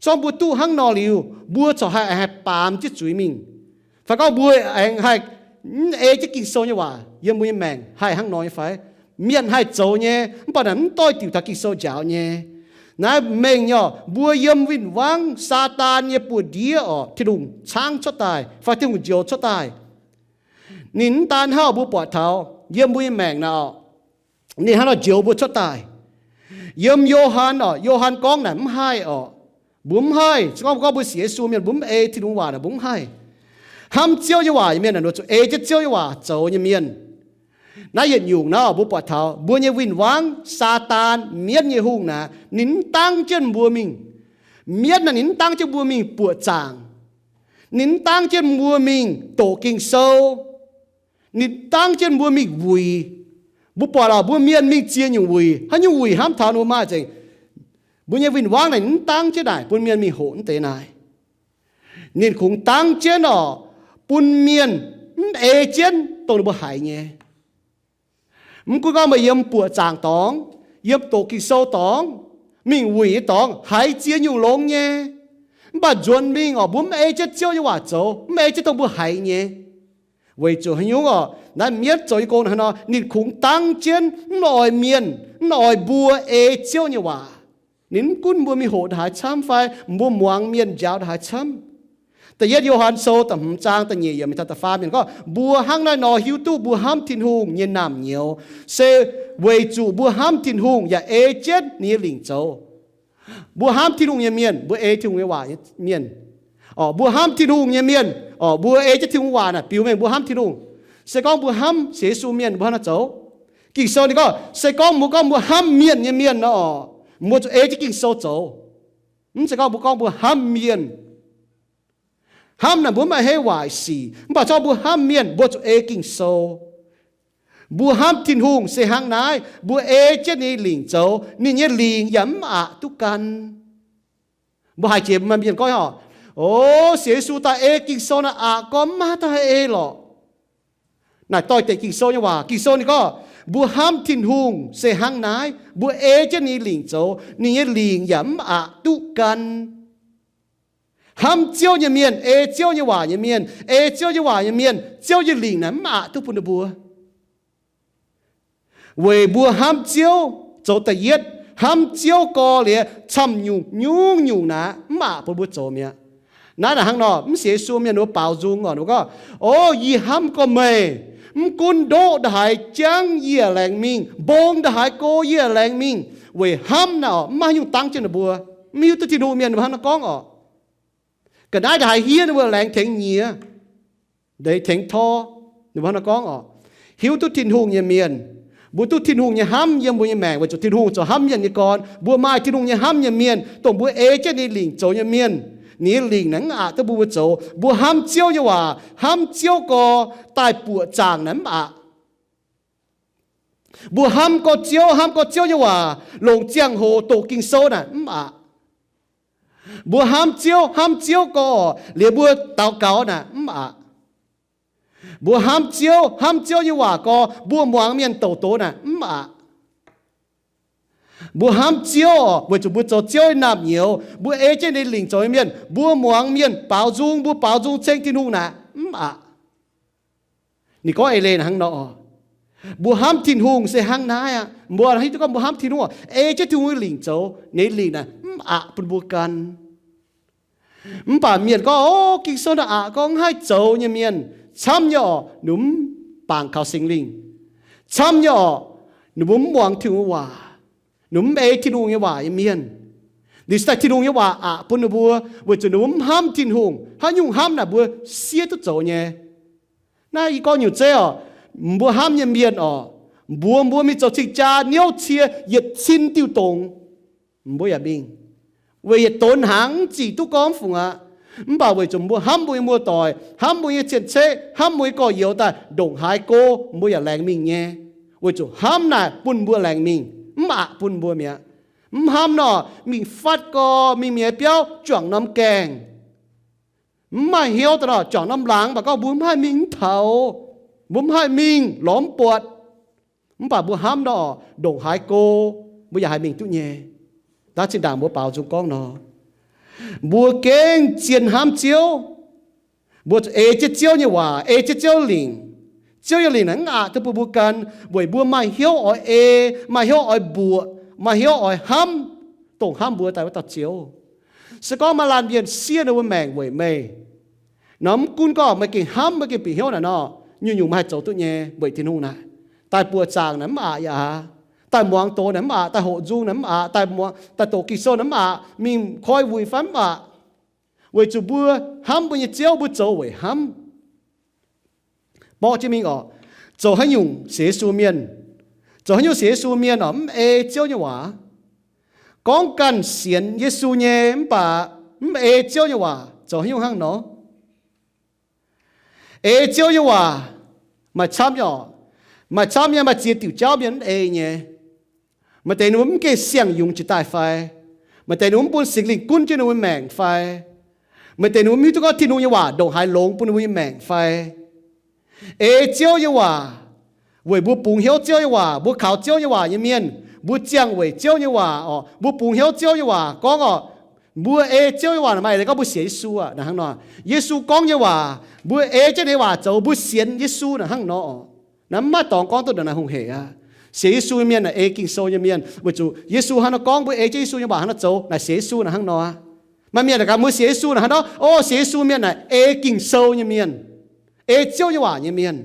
zorqv mbuo duqv hnangv nor liuz, mbuo corc haih, haih baamz jienv zuiz mingh. Fai gorngv mbuo aengx haih mv ei jienv Ging-Sou nyei waac yiem mbuo nyei maengc haih hnangv nor nyei fai? Mienh haih zoux nyei, mv baac naaic mv doix diuc taux Ging-Sou njaaux nyei. Naaiv mengh nyei orqc, mbuo yiem win-wangv Saadaan nyei buoz-ndiev orqc, Tin-Hungh caangv cuotv daaih fai Tin-Hungh njoux cuotv daaih. Ninh mv daan hnangv mbuo buatc taux yiem mbuo nyei maengc naaic orqc, ninh hnangv nor njoux mbuo cuotv daaih. Yiem Yo^han orqc, Yo^han gorngv naaic mv haih orqc. Mbuo mv haih, se gorngv mbuo gorngv mbuo sienx Yesu mienh, mbuo mv ei Tin-Hungh waac naaic, mbuo mv haih. Hnamv Ziouv nyei waac nyei mienh naaic, zuqc ei jienv Ziouv nyei waac zoux nyei mienh. Naaiv yietc nyungc naaiv mbuo buatc taux mbuo nyei win-wangv Saadaan, mienv nyei hungh naaic, ninh mv dangv jienv mbuo mingh. Mienv naaic ninh mv dangv jienv mbuo mingh buoqc zaangc. Ninh mv dangv jienv mbuo mingh doqc Ging-Sou. Ninh dangv jienv mbuo mingh wuic. Mbuo buatc lorqc, mbuo mienh mingh ziex nyungc wuic. Haaix nyungc wuic hnamv taux ninh mbuo maaih nzengc? Mbuo nyei win-wangv naaic ninh mv dangv jienv naaic bun mienh mingh hoqc mv deix naaic. Ninh kungx dangv jienv orqc, bun mienh mv ei jienv dongh ninh mbuo haiz nyei. Mv gunv gorngv meih yiem buoqc zaangc dorngx, yiem doqc Ging-Sou dorngx, mingh wuic nyei dorngx, haiz ziex nyungc longx nyei. Mv baac nzuonx mingh orqc, mbuo mv ei jienv Ziouv nyei waac zoux, mv ei jienv dongh mbuo haiz nyei. Weic zuqc haaix nyungc orqc, naaiv mienv zoux nyei gong hnangv nor, ninh kungx dangv jienv mv oix mienh, mv oix mbuo ei Ziouv nyei waac. Ninh mv gunv mbuo mingh hoqc ndongc haaix camv fai mbuo muangx mienh njaaux ndongc haaix camv. Da'yietv Yo^han Sou da'hmz zaang da'nyeic yiemc taux da'faam yiemc gorngv, mbuo hnangv naaiv nor hiuv duqv mbuo hnamv Tin-Hungh nyei naamh nyouz, se weic zuqc mbuo hnamv Tin-Hungh yaac ei jienv ninh nyei lingc zoux. Mbuo hnamv Tin-Hungh nyei mienh, mbuo ei Tin-Hungh nyei waac nyei mienh. Orqc, mbuo hnamv Tin-Hungh nyei mienh, orqc, mbuo ei jienv Tin-Hungh waac naaic biux mengh mbuo hnamv Tin-Hungh. Se gorngv mbuo hnamv Yesu mienh, mbuo hnangv naaiv zoux. Ging-Sou ninh gorngv, se gorngv mbuo gorngv mbuo hnamv mienh nyei mienh nor, orqc, mbuo zuqc ei jienv Ging-Sou zoux. Mv zeiz gorngv mbuo gorngv mbuo hnamv mienh. Hnamv naaic mbuo mv maaih hei waaic sic, mv baac zorqv mbuo hnamv mienh, mbuo zuqc ei Ging-Sou. Mbuo hnamv Tin-Hungh se hnangv naaiv, mbuo ei jienv ninh lingc zoux, ninh nyei lingc yaac mv aqc duqv gan. Mbuo haiz jiex maaih mienh gorngv, O, sienx Yesu daaih ei Ging-Sou naaic aqc gorngv mv maaih haaix dauh haih ei lorqc. Naaic doix-dekc Ging-Sou nyei waac. Ging-Sou ninh gorngv, mbuo hnamv Tin-Hungh se hnangv naaiv, mbuo ei jienv ninh lingc zoux, ninh nyei lingc yaac mv aqc duqv gan. Hnamv Ziouv nyei mienh, ei Ziouv nyei waac nyei mienh, ei Ziouv nyei waac nyei mienh, Ziouv nyei lingc naaic mv aqc duqv bun ninh mbuo. Weic mbuo hnamv Ziouv zoux da'yietv, hnamv Ziouv gorx-youz camv-nyungc nyungc-nyungc naaic mv aqc bun mbuo zoux mi'aqv. Naaiv naaic hnangv nor, mv sienx Yesu mienh mbuo baaux nzung orqc, ninh gorngv, O, yie hnamv gorx-meih, mv gunv ndoqv ndongc haaix jangv yie yaac laengz mingh, mbong ndongc haaix go yie yaac laengz mingh, weic hnamv naaic orqc, mv maaih haaix nyungc dangv jienv ninh mbuo. Mv hiuv duqv Tin-Hungh mienh ninh mbuo hnangv naaiv gorngv orqc. Ga'naaiv ndongc haaix hiev ninh mbuo laengz tengx nyiex, laengz tengx tor, ninh mbuo hnangv naaiv gorngv orqc. Hiuv duqv Tin-Hungh nyei mienh, mbuo duqv Tin-Hungh nyei hnamv yiem mbuo nyei maengc weic zuqc Tin-Hungh zoux hnamv mienh nyei gorn. Mbuo maaih Tin-Hungh nyei hnamv nyei mienh, dongh mbuo ei jienv ninh lingc zoux nyei mienh, ninh nyei lingc naaic mv aqc duqv bun mbuo zoux. Mbuo hnamv Ziouv nyei waac, hnamv Ziouv gorx, daaih buoqc zaangc naaic mv aqc. Mbuo hnamv gorx Ziouv, hnamv gorx Ziouv nyei waac, longc ziangh hoc doqc Ging-Sou naaic mv aqc. Mbuo hnamv Ziouv, hnamv Ziouv gorx, liuz mbuo daux gaux naaic mv aqc. Mbuo hnamv Ziouv, hnamv Ziouv nyei waac gorx, mbuo muangx mienh douc doz naaic mv aqc. Mbuo hnamv Ziouv orqc, weic zuqc mbuo zoux Ziouv nyei naamh nyouz, mbuo ei jienv ninh lingc zoux nyei mienh, mbuo muangx mienh baaux nzung, mbuo baaux nzung ceng Tin-Hungh naaic mv aqc. Ninh gorngv eix leiz hnangv nor. Mbuo hnamv Tin-Hungh se hnangv naaiv aqv. Mbuo hiuv duqv gorngv mbuo hnamv Tin-Hungh, ei jienv Tin-Hungh nyei lingc zoux, ninh lingc naaic mv aqc bun mbuo gan. Mv baac mienh gorngv, O, Ging-Sou naaic aqc gorngv mv haih zoux nyei mienh camv nyei orqc, ninh mv bangc kaux Singx Lingh. Camv nyei orqc, ninh mbuo mv muangx Tin-Hungh nyei waac, ninh mv ei Tin-Hungh nyei waac nyei mienh. Ninh se daaih Tin-Hungh nyei waac aqc bun ninh mbuo, weic zuqc ninh mbuo mv hnamv Tin-Hungh. Haaix nyungc hnamv naaic mbuo siev duqv zoux nyei. Naaiv yie gorngv nyungc zeiv orqc, mbuo hnamv nyei mienh orqc, mbuox mbuo mingh zoux cing-jaa niouv cie yietc cin diuh dongz, mbuo yaac mingh. Weic yietc donx hnaangx mv zic duqv gorngv fungc aqv. Mv baac weic zuqc mbuo hnamv mbuo nyei muoz-doic, hnamv mbuo nyei cien-ceqv, hnamv mbuo nyei gorx-youz daaih, ndongc haaix go mbuo yaac laengz mingh nyei. Weic zuqc hnamv naaic bun mbuo laengz mingh, mv aqc bun mbuo mi'aqv. Mv hnamv nor, mingh fatv gorx, mingh mienh nyei biauv juangc norm gaengh. Mv maaih hnyouv daaih nor, juangc norm laangz mv baac gorngv mbuo mv haih mingh mv taux, mbuo mv haih mingh lorz mv buatc. Mv baac mbuo hnamv nor, ndongc haaix go mbuo yaac haih mingh duqv nyei. Naaiv zinh ndaangc mbuo baaux nzung gorngv nor, mbuo gengh zien hnamv Ziouv. Mbuo zuqc ei jienv Ziouv nyei waac, ei jienv Ziouv lingc. Ziouv nyei lingc naaic mv aqc duqv bun mbuo gan, weic mbuo maaih hnyouv oix ei, maaih hnyouv oix mbuoqc, maaih hnyouv oix hnamv, dongh hnamv mbuo daaih wuov dauh Ziouv. Se gorngv maaih laanh mienh siev ninh mbuo maengc weic meih nor, mv gunv gorngv meih gengh hnamv, meih gengh bieqc hnyouv naaic nor, nyungc-nyungc meih haih zoux duqv nyei weic Tin-Hungh naaic. Daaih buoqc zaangc naaic mv aqc yaac aav, daaih muangx doz naaic mv aqc, daaih hoqc nzung naaic mv aqc, daaih muangx, daaih doqc Ging-Sou naaic mv aqc, mingh koi wuic fai mv aqc. Weic zuqc mbuo hnamv mbuo nyei Ziouv, mbuo zoux weic hnamv. Borqv jienv mingh orqc, zoux haaix nyungc sienx Yesu mienh, zoux haaix nyungc sienx Yesu mienh orqc, mv ei Ziouv nyei waac. Gorngv ganh sienx Yesu nyei mv baac mv ei Ziouv nyei waac, zoux haaix nyungc hnangv nor? Ei Ziouv nyei waac maaih camv nyei orqc. Maaih camv nyei, maaih ziex diuc jauv mienh mv ei nyei. Maaih deix ninh mbuo mv gaengh siang-yungz jiex daaih fai? Maaih deix ninh mbuo mv bun Singx Lingh gunv jienv ninh mbuo nyei maengc fai? Maaih deix ninh mbuo mv hiuv duqv gorngv Tin-Hungh nyei waac ndongc haaix longx bun ninh mbuo nyei maengc fai? Ei Ziouv nyei waac, weic mbuo bungx hnyouv Ziouv nyei waac, mbuo kaux Ziouv nyei waac nyei mienh, mbuo ziangh weic Ziouv nyei waac orqc, mbuo bungx hnyouv Ziouv nyei waac gorngv orqc, mbuo ei Ziouv nyei waac naaic maaih eix leiz gorngv mbuo sienx Yesu aqv naaic hnangv nor. Yesu gorngv nyei waac, mbuo ei jienv ninh nyei waac zoux, mbuo sienx Yesu naaic hnangv nor orqc. Naaiv mv maaih dorngx gorngv duqv ndongc naaic hungh hec aqv. Sienx Yesu nyei mienh naaic ei Ging-Sou nyei mienh, weic zuqc Yesu hnangv nor gorngv, mbuo ei jienv Yesu nyei waac hnangv nor zoux naaic sienx Yesu naaic hnangv nor. Maaih mienh naaic gaax mbuo sienx Yesu naaic hnangv nor, o, sienx Yesu mienh naaic ei Ging-Sou nyei mienh, ei Ziouv nyei waac nyei mienh.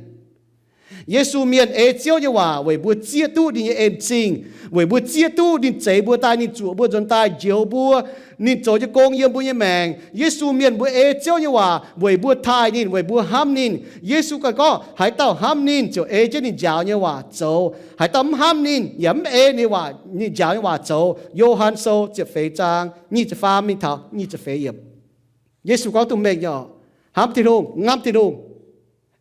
Yesu Mienh ei Ziouv nyei waac weic mbuo zieqv duqv ninh nyei en-zingh, weic mbuo zieqv duqv ninh zeix mbuo daaih, ninh zuoqc mbuo nzuonx daaih njoux mbuo, ninh zoux nyei gong yiem mbuo nyei maengc. Yesu Mienh mbuo ei Ziouv nyei waac weic mbuo taaih ninh, weic mbuo hnamv ninh. Yesu ganh gorngv, haaix dauh hnamv ninh ziouc ei jienv ninh njaaux nyei waac zoux. Haaix dauh mv hnamv ninh yaac mv ei ninh waac, ninh njaaux nyei waac zoux. Yo^han Sou ziepc feix zaang nyic ziepc faam mingh taux nyic ziepc feix yiemc. Yesu gorngv duqv mengh nyei oc. Hnamv Tin-Hungh, hnamv Tin-Hungh,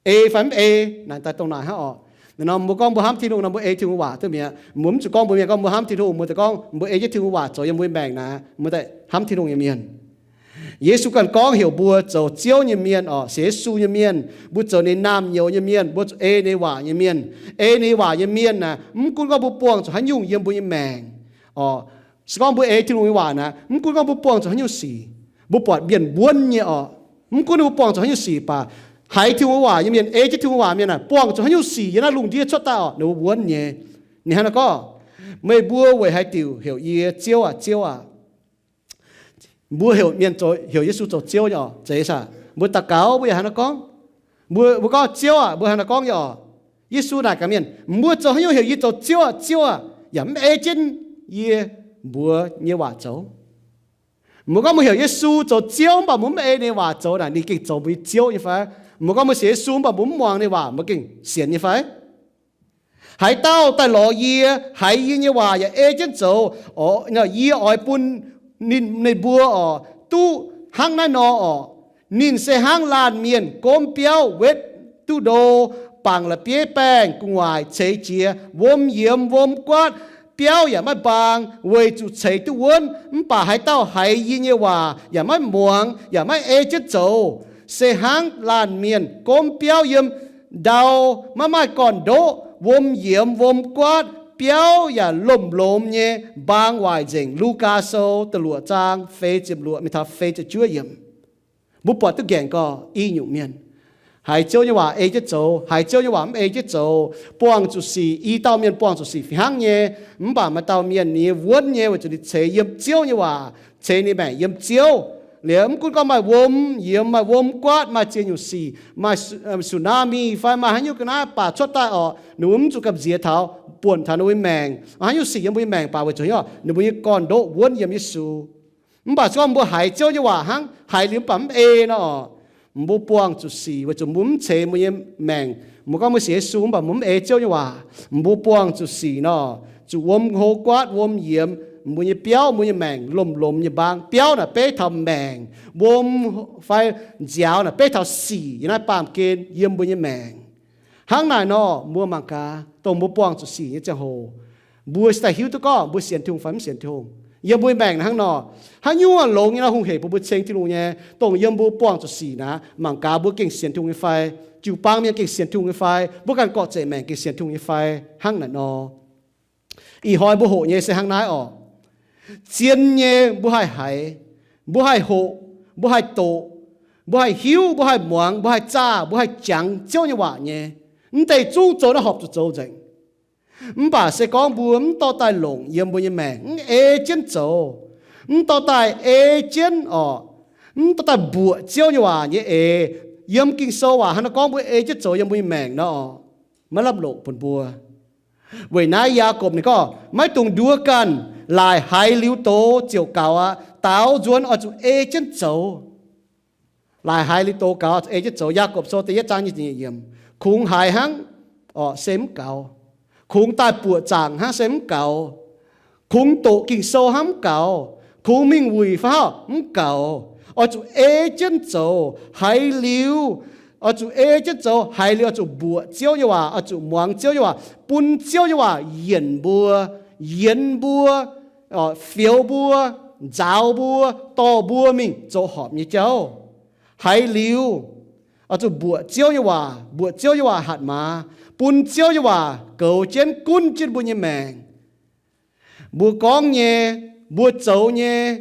ei fai mv ei, naaic daaih dongh naaic hnangv oc. Naaiv norm mbuo gorngv mbuo hnamv Tin-Hungh nor, mbuo ei Tin-Hungh waac duqv mi'aqv. Mbuo mv zuqc gorngv mbuo mienh gorngv mbuo hnamv Tin-Hungh, mbuo daaih gorngv mbuo ei jienv Tin-Hungh waac zoux yiem mbuo nyei maengc naaic, mbuo daaih hnamv Tin-Hungh nyei mienh. Yesu ganh gorngv heuc mbuo zoux Ziouv nyei mienh oc, sienx Yesu nyei mienh, mbuo zoux ninh naamh nyouz nyei mienh, mbuo zuqc ei ninh waac nyei mienh. Ei ninh waac nyei mienh naaic, mv gunv gorngv mbuo buangh zuqc haaix nyungc yiem mbuo nyei maengc oc. Se gorngv mbuo ei Tin-Hungh nyei waac naaic, mv gunv gorngv mbuo buangh zuqc haaix nyungc sic, mbuo buatc mienh wuonv nyei oc. Mv gunv mbuo buangh zuqc haaix nyungc sic baac, haiz Tin-Hungh waac nyei mienh, ei jienv Tin-Hungh waac mienh naaic, buangh zuqc haaix nyungc sic yiem naaiv lungh ndiev cuotv daaih oc, ninh mbuo wuonv nyei. Ninh hnangv naaiv gorngv, meih mbuo weic haaix diuc heuc yie Ziouv aac, Ziouv aac? Mbuo heuc mienh zoux, heuc Yesu zoux Ziouv nyei oc, zeiz aac? Mbuo daux gaux mbuo yaac hnangv naaiv gorngv. Mbuo, mbuo gorngv, Ziouv aac, mbuo hnangv naaiv gorngv nyei oc. Yesu naaic gaax mienh, mbuo zoux haaix nyungc heuc yie zoux Ziouv aac, Ziouv aac, yaac mv ei jienv yie mbuox nyei waac zoux? Mbuo gorngv mbuo heuc Yesu zoux Ziouv mv baac mbuo mv ei ninh waac zoux naaic, ninh gengh zoux mbuo nyei Ziouv nyei fai? Mbuo gorngv mbuo sienx Yesu mv baac mbuo mv muangx ninh waac, mbuo gengh sienx nyei fai? Haaix dauh daaih lorz yie, haiz yie nyei waac yaac ei jienv zoux, yie oix bun ninh, ninh mbuo oc, duqv hnangv naaiv nor oc. Ninh se hnangv laanh mienh gomv biauv wetv duqv ndo, bangc la'bieiv baengh gu'nguaaic ceix jiez, wuom yiemx wuom guaatv, biauv yaac maiv mbaang, weic zuqc ceix duqv wuonv. Mv baac haaix dauh haiz yie nyei waac yaac maiv muangx, yaac maiv ei jienv zoux, se hnangv laanh mienh gomv biauv yiem ndau, maiv maaih gorn-ndoqv, wuom yiemx wuom guaatv, biauv yaac lomh lomx nyei, mbaang waaic nzengc. Lugaa Sou da'luoqc zaang feix ziepc luoqc mingh taux feix ziepc juov yiemc. Mbuo buatc duqv gaengh gorx i nyungc mienh haiz Ziouv nyei waac ei jienv zoux, haiz Ziouv nyei waac mv ei jienv zoux, buangh zuqc sic. I dauh mienh buangh zuqc sic fih hnangv nyei, mv baac maaih dauh mienh ninh nyei wuonv nyei weic zuqc ninh ceix yiem Ziouv nyei waac, ceix ninh maengc yiem Ziouv. Liuz mv gunv gorngv maaih wuom yiemx, maaih wuom guaatv, maaih ziex nyungc sic, maaih tsunami fai maaih haaix nyungc ga'naaiv baac cuotv daaih oc, ninh mbuo mv zuqc gamh nziex taux, buonc taux ninh mbuo nyei maengc. Haaix nyungc sic yiem mbuo nyei maengc baac weic zuqc haaix nyungc? Ninh mbuo nyei gorn-ndoqv wuonv yiem Yesu. Mv baac se gorngv mbuo haiz Ziouv nyei waac hnangv, haiz liuz mv baac mv ei nor, mbuo buangh zuqc sic weic zuqc mbuo mv ceix mbuo nyei maengc. Mbuo gorngv mbuo sienx Yesu mv baac mbuo mv ei Ziouv nyei waac, mbuo buangh zuqc sic nor, zuqc wuom hlo guaatv, wuom yiemx, mbuo nyei biauv, mbuo nyei maengc lomh lomx nyei mbaang. Biauv naaic beiv taux maengc, wuom fai nziaaux naaic beiv taux sic yiem naaiv baamh gen yiem mbuo nyei maengc. Hnangv naaic nor, mbuo mangc gaax, dongh mbuo buangh zuqc sic nyei ziangh hoc, mbuo se daaih hiuv duqv gorngv mbuo sienx Tin-Hungh fai mv sienx Tin-Hungh. Yiem mbuo nyei maengc hnangv nor, haaix nyungc longx nyei nor hungh heic bun mbuo ceng Tin-Hungh nyei, dongh yiem mbuo buangh zuqc sic naaic, mangc gaax mbuo gengh sienx Tin-Hungh nyei fai, jiu-baang mienh gengh sienx Tin-Hungh nyei fai, mbuo ganh gorqv-zeic maengc gengh sienx Tin-Hungh nyei fai, hnangv naaic nor. Ih hnoi mbuo hoqc nyei se hnangv naaiv oc. Zien nyei mbuo haih haiz, mbuo haih hoqc, mbuo haih doqc, mbuo haih hiuv, mbuo haih muangx, mbuo haih zaah, mbuo haih jangx Ziouv nyei waac nyei, mv deix zungv zoux naaiv horpc zuqc zoux nzengc. Mv baac se gorngv mbuo mv dorh daaih longc yiem mbuo nyei maengc, mv ei jienv zoux, mv dorh daaih ei jienv oc, mv dorh daaih mbuoqc Ziouv nyei waac nyei eix, yiem Ging-Sou waac hnangv naaiv gorngv mbuo ei jienv zoux yiem mbuo nyei maengc nor, maiv lamh loqc bun mbuo. Weic naaiv Yaagorpc ninh gorngv, maiv dungx nduov ganh, laaic haiz liuz doz ziouc gaux aqv. Daaux nzuonx oix zuqc ei jienv zoux. Laaic haiz liuz doz gaux, ei jienv zoux. Yaagorpc Sou da'yietv zaang nyic ziepc nyeic yiemc. Kungx haiz hnangv oc se mv gaux. Kungx daaih buoqc zaangc hnangv se mv gaux. Kungx doqc Ging-Sou hnangv mv gaux. Kungx mingh wuic fai hnangv mv gaux. Oix zuqc ei jienv zoux haiz liuz. Oix zuqc ei jienv zoux haiz liuz, oix zuqc mbuoqc Ziouv nyei waac, oix zuqc muangx Ziouv nyei waac, bun Ziouv nyei waac yienc mbuo, yienx mbuo, fioux mbuo, nzaaux mbuo, dorh mbuo mingh zoux horpc nyei jauv. Haiz liuz, oix zuqc mbuoqc Ziouv nyei waac, mbuoqc Ziouv nyei waac hatc maaz, bun Ziouv nyei waac goux jienv gunv jienv mbuo nyei maengc. Mbuo gorngv nyei, mbuo zoux nyei,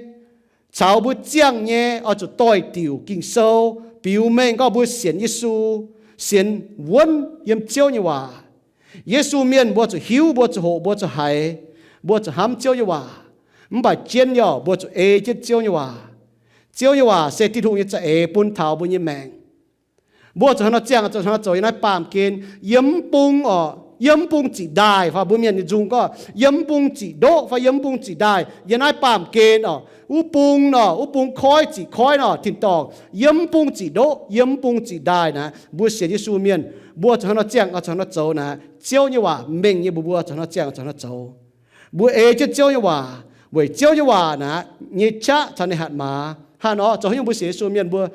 caux mbuo ziangh nyei, oix zuqc doix-diuc Ging-Sou, biux mengh gorngv mbuo sienx Yesu, sienx wuonv yiem Ziouv nyei waac. Yesu mienh mbuo zuqc hiuv, mbuo zuqc hoqc, mbuo zuqc haiz, mbuo zuqc hnamv Ziouv nyei waac. Mv baac jienv nyei oc, mbuo zuqc ei jienv Ziouv nyei waac. Ziouv nyei waac se Tin-Hungh nyei za'eix bun taux mbuo nyei maengc. Mbuo zuqc hnangv nor ziangh, zuqc hnangv nor zoux yiem naaiv baamh gen, yiem mv bung oc, yiem mv bung ziqc ndaaih, fai mbuo mienh nyei nzung gorngv yiem mv bung ziqc ndoqv fai yiem mv bung ziqc ndaaih, yiem naaiv baamh gen oc, wuov bung nor, wuov bung koiv ziqc koiv nor, tin-dorngh yiem mv bung ziqc ndoqv, yiem mv bung ziqc ndaaih naaic, mbuo sienx Yesu mienh, mbuo zuqc hnangv nor ziangh, zuqc hnangv nor zoux naaic, Ziouv nyei waac mengh nyei, mbuo mbuo zuqc hnangv nor ziangh, zuqc hnangv nor zoux. Mbuo ei jienv Ziouv nyei waac, weic Ziouv nyei waac naaic nyei qaqv caux ninh hatc maaz. Hnangv nor zoux haaix nyungc mbuo sienx Yesu mienh mbuo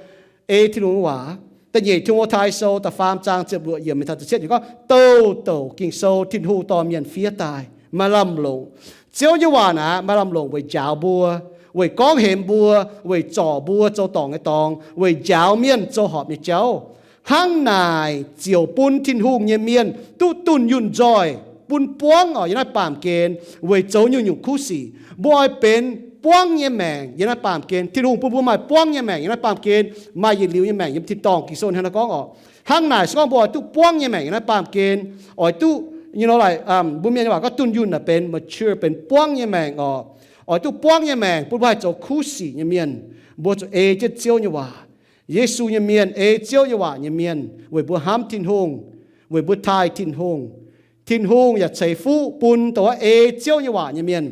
ei Tin-Hungh nyei waac? Da'nyeic Tin-Hungh Taaih Sou da'faam zaang ziepc luoqc yiemc mingh taux ziepc cietv yiemc gorngv, Douh douc Ging-Sou Tin-Hungh dorh mienh fiev daaih, maaih lamh longc. Ziouv nyei waac naaic maaih lamh longc weic njaaux mbuo, weic gorngv hemx mbuo, weic zorc mbuo zoux dorngc nyei dorngx, weic njaaux mienh zoux horpc nyei jauv. Hnangv naaic ziouc bun Tin-Hungh nyei mienh duqv dunh yunh nzoih, bun buangv oc yiem naaiv baamh gen weic zoux nyungc-nyungc kuv sic. Mbuo oix benx buangv nyei maengc yiem naaiv baamh gen. Tin-Hungh bun mbuo maaih buangv nyei maengc yiem naaiv baamh gen, maaih yietc liuz nyei maengc yiem tin-dorngh. Ging-Sou hnangv naaiv gorngv oc. Hnangv naaic se gorngv mbuo oix duqv buangv nyei maengc yiem naaiv baamh gen, oix duqv, you know, like, um, mbuo mienh nyei waac gorngv dunh yunh naaic benx mature, benx buangv nyei maengc oc. Oix duqv buangv nyei maengc bun mbuo haih zoux kuv sic nyei mienh. Mbuo zuqc ei jienv Ziouv nyei waac. Yesu nyei mienh, ei Ziouv nyei waac nyei mienh, weic mbuo hnamv Tin-Hungh, weic mbuo taaih Tin-Hungh. Tin-Hungh yaac ceix fuqv bun dongh wuov ei Ziouv nyei waac nyei mienh.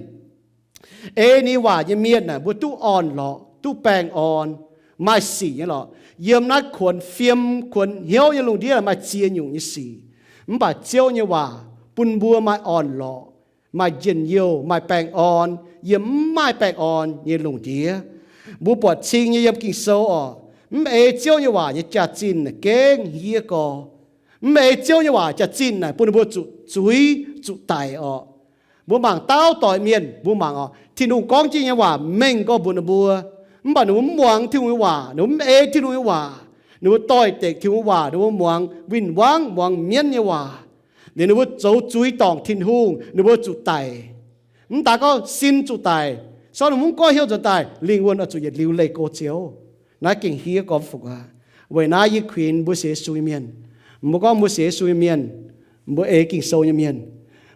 Ei ninh waac nyei mienh naaic, mbuo duqv orn-lorqc, duqv baengh orn, maaih sic nyei lorqc. Yiem naaiv kuonx fiem, kuonx hnyouv nyei lungh ndiev maaih ziex nyungc nyei sic. Mv baac Ziouv nyei waac bun mbuo maaih orn-lorqc, maaih njien-youh, maaih baengh orn yiem mv maaih baengh orn nyei lungh ndiev. Mbuo buatc cing nyei yiem Ging-Sou oc, mv ei Ziouv nyei waac nyei jaax-zinh naaic gengh hniev gorx. Mv ei Ziouv nyei waac jaax-zinh naaic bun ninh mbuo zuqc zuiz, zuqc daic oc. Mbuo mangc dauh doic mienh, mbuo mangc oc, Tin-Hungh gorngv jienv nyei waac mengh gorx mbuox ninh mbuo, mv baac ninh mbuo mv muangx Tin-Hungh nyei waac, ninh mbuo mv ei Tin-Hungh nyei waac, ninh mbuo doix-dekc Tin-Hungh nyei waac, ninh mbuo muangx win-wangv, muangx mienv nyei waac, liuz ninh mbuo zoux zuiz dorngc Tin-Hungh, ninh mbuo zuqc daic. Mv daaih gorngv sin zuqc daic, se gorngv ninh mbuo mv goiv hnyouv nzuonx daaih, lingh wuonh oix zuqc yietc liuz leih go Ziouv. Naaiv gengh hniev gorx fungc aqv. Weic naaiv yie kuinx mbuo sienx Yesu nyei mienh, mbuo gorngv mbuo sienx Yesu nyei mienh, mbuo ei Ging-Sou nyei mienh,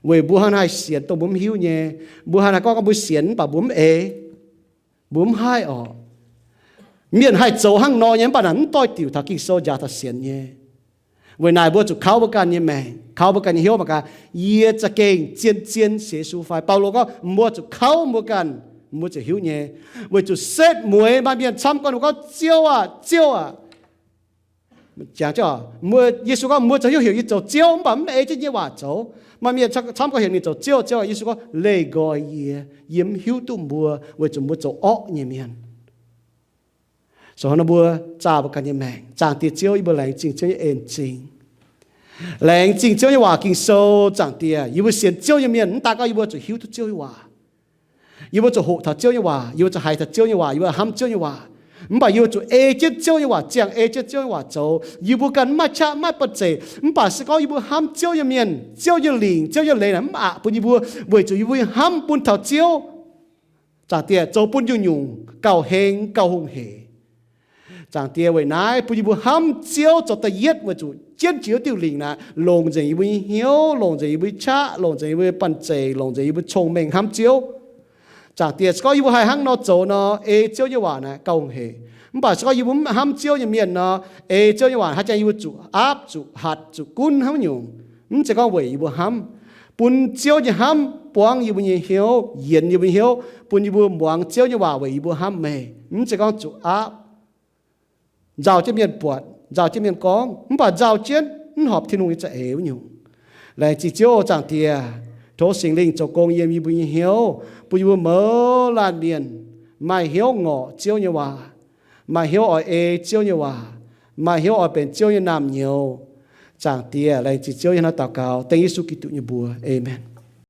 weic mbuo hnangv naaiv haih sienx dongh mbuo mv hiuv nyei. Mbuo hnangv naaiv gorngv gorngv mbuo sienx mv baac mbuo mv ei, mbuo mv haih oc. Mienh haih zoux hnangv nor nyei mv baac naaic mv doix-diuc taux Ging-Sou njaaux taux sienx nyei. Weic naaic mbuo zuqc kauv mbuo ganh nyei maengc, kauv mbuo ganh nyei hnyouv mangc gaax, yie za'gengh zien-zien sienx Yesu fai? Baulo gorngv mbuo zuqc kauv mbuo ganh, mbuo ziouc hiuv nyei. Weic zuqc setv mueiz maaih mienh camv gorngv, ninh gorngv, Ziouv aah! Ziouv aah! Jangx, Yesu gorngv, mbuo zoux hnyouv heuc yie zoux Ziouv mv baac mv ei jienv yie nyei waac zoux. Maaih mienh camv gorngv heuc ninh zoux Ziouv, Ziouv aah! Yesu gorngv, Leih nqoi yie, yie mv hiuv duqv mbuo, weic zuqc mbuo zoux orqv nyei mienh. Zoux hnangv nor mbuo zaah mbuo ganh nyei maengc. Zaangc Diex Ziouv, yie mbuo laengz zingh Ziouv nyei en-zingh. Laengz zingh Ziouv nyei waac Ging-Sou. Zaangc Diex, yie mbuo sienx Ziouv nyei mienh mv daaih gorngv yie mbuo zuqc hiuv duqv Ziouv nyei waac. Yie mbuo zuqc hoqc taux Ziouv nyei waac, yie mbuo zuqc haiz taux Ziouv nyei waac, yie mbuo hnamv Ziouv nyei waac. Mv baac yie mbuo zuqc ei jienv Ziouv nyei waac ziangh, ei jienv Ziouv nyei waac zoux. Yie mbuo ganh mv maaih qaqv, mv maaih banh zeic, mv baac se gorngv yie mbuo hnamv Ziouv nyei mienh, Ziouv nyei lingc, Ziouv nyei leiz naaic mv aqc bun yie mbuo, weic zuqc yie mbuo nyei hnamv bun taux Ziouv. Zaangc Diex, zoux bun nyungc-nyungc gauh heng, gauh hungh heic. Zaangc Diex, weic naaiv bun yie mbuo hnamv Ziouv zoux da'yietv weic zuqc jienv jiex wuov diuh lingc naaic longc nzengc yie mbuo nyei hnyouv, longc nzengc yie mbuo nyei qaqv, longc nzengc yie mbuo nyei banh zeic, longc nzengc yie mbuo cong-mengh hnamv Ziouv. Zaangc Diex, se gorngv yie mbuo haih hnangv nor zoux nor, ei Ziouv nyei waac naaic gauh hungh heic. Mv baac se gorngv yie mbuo mv hnamv Ziouv nyei mienh nor, ei Ziouv nyei waac haaix jangx yie mbuo zuqc aapv, zuqc hatc, zuqc gunv hnangv nyungc. Mv zeiz gorngv weic yie mbuo hnamv. Bun Ziouv nyei hnamv buangv yie mbuo nyei hnyouv, yienx yie mbuo nyei hnyouv, bun yie mbuo muangx Ziouv nyei waac weic yie mbuo hnamv meih. Mv zeiz gorngv zuqc aapv, nzauh jienv mienh buatc, nzauh jienv mienh gorngv, mv baac nzauh jienv mv horpc Tin-Hungh nyei za'eix wuov nyungc. Laengz zingh Ziouv, Zaangc Diex, tov Singx Lingh zoux gong yiem yie mbuo nyei hnyouv, bun yie mbuo mouz laanh mienh maaih hnyouv ngorc Ziouv nyei waac, maaih hnyouv oix ei Ziouv nyei waac, maaih hnyouv oix benx Ziouv nyei naamh nyouz. Zaangc Diex, laengz zingh Ziouv, yie hnangv naaiv daux gaux dengv Yesu Giduc nyei mbuox. Aamen.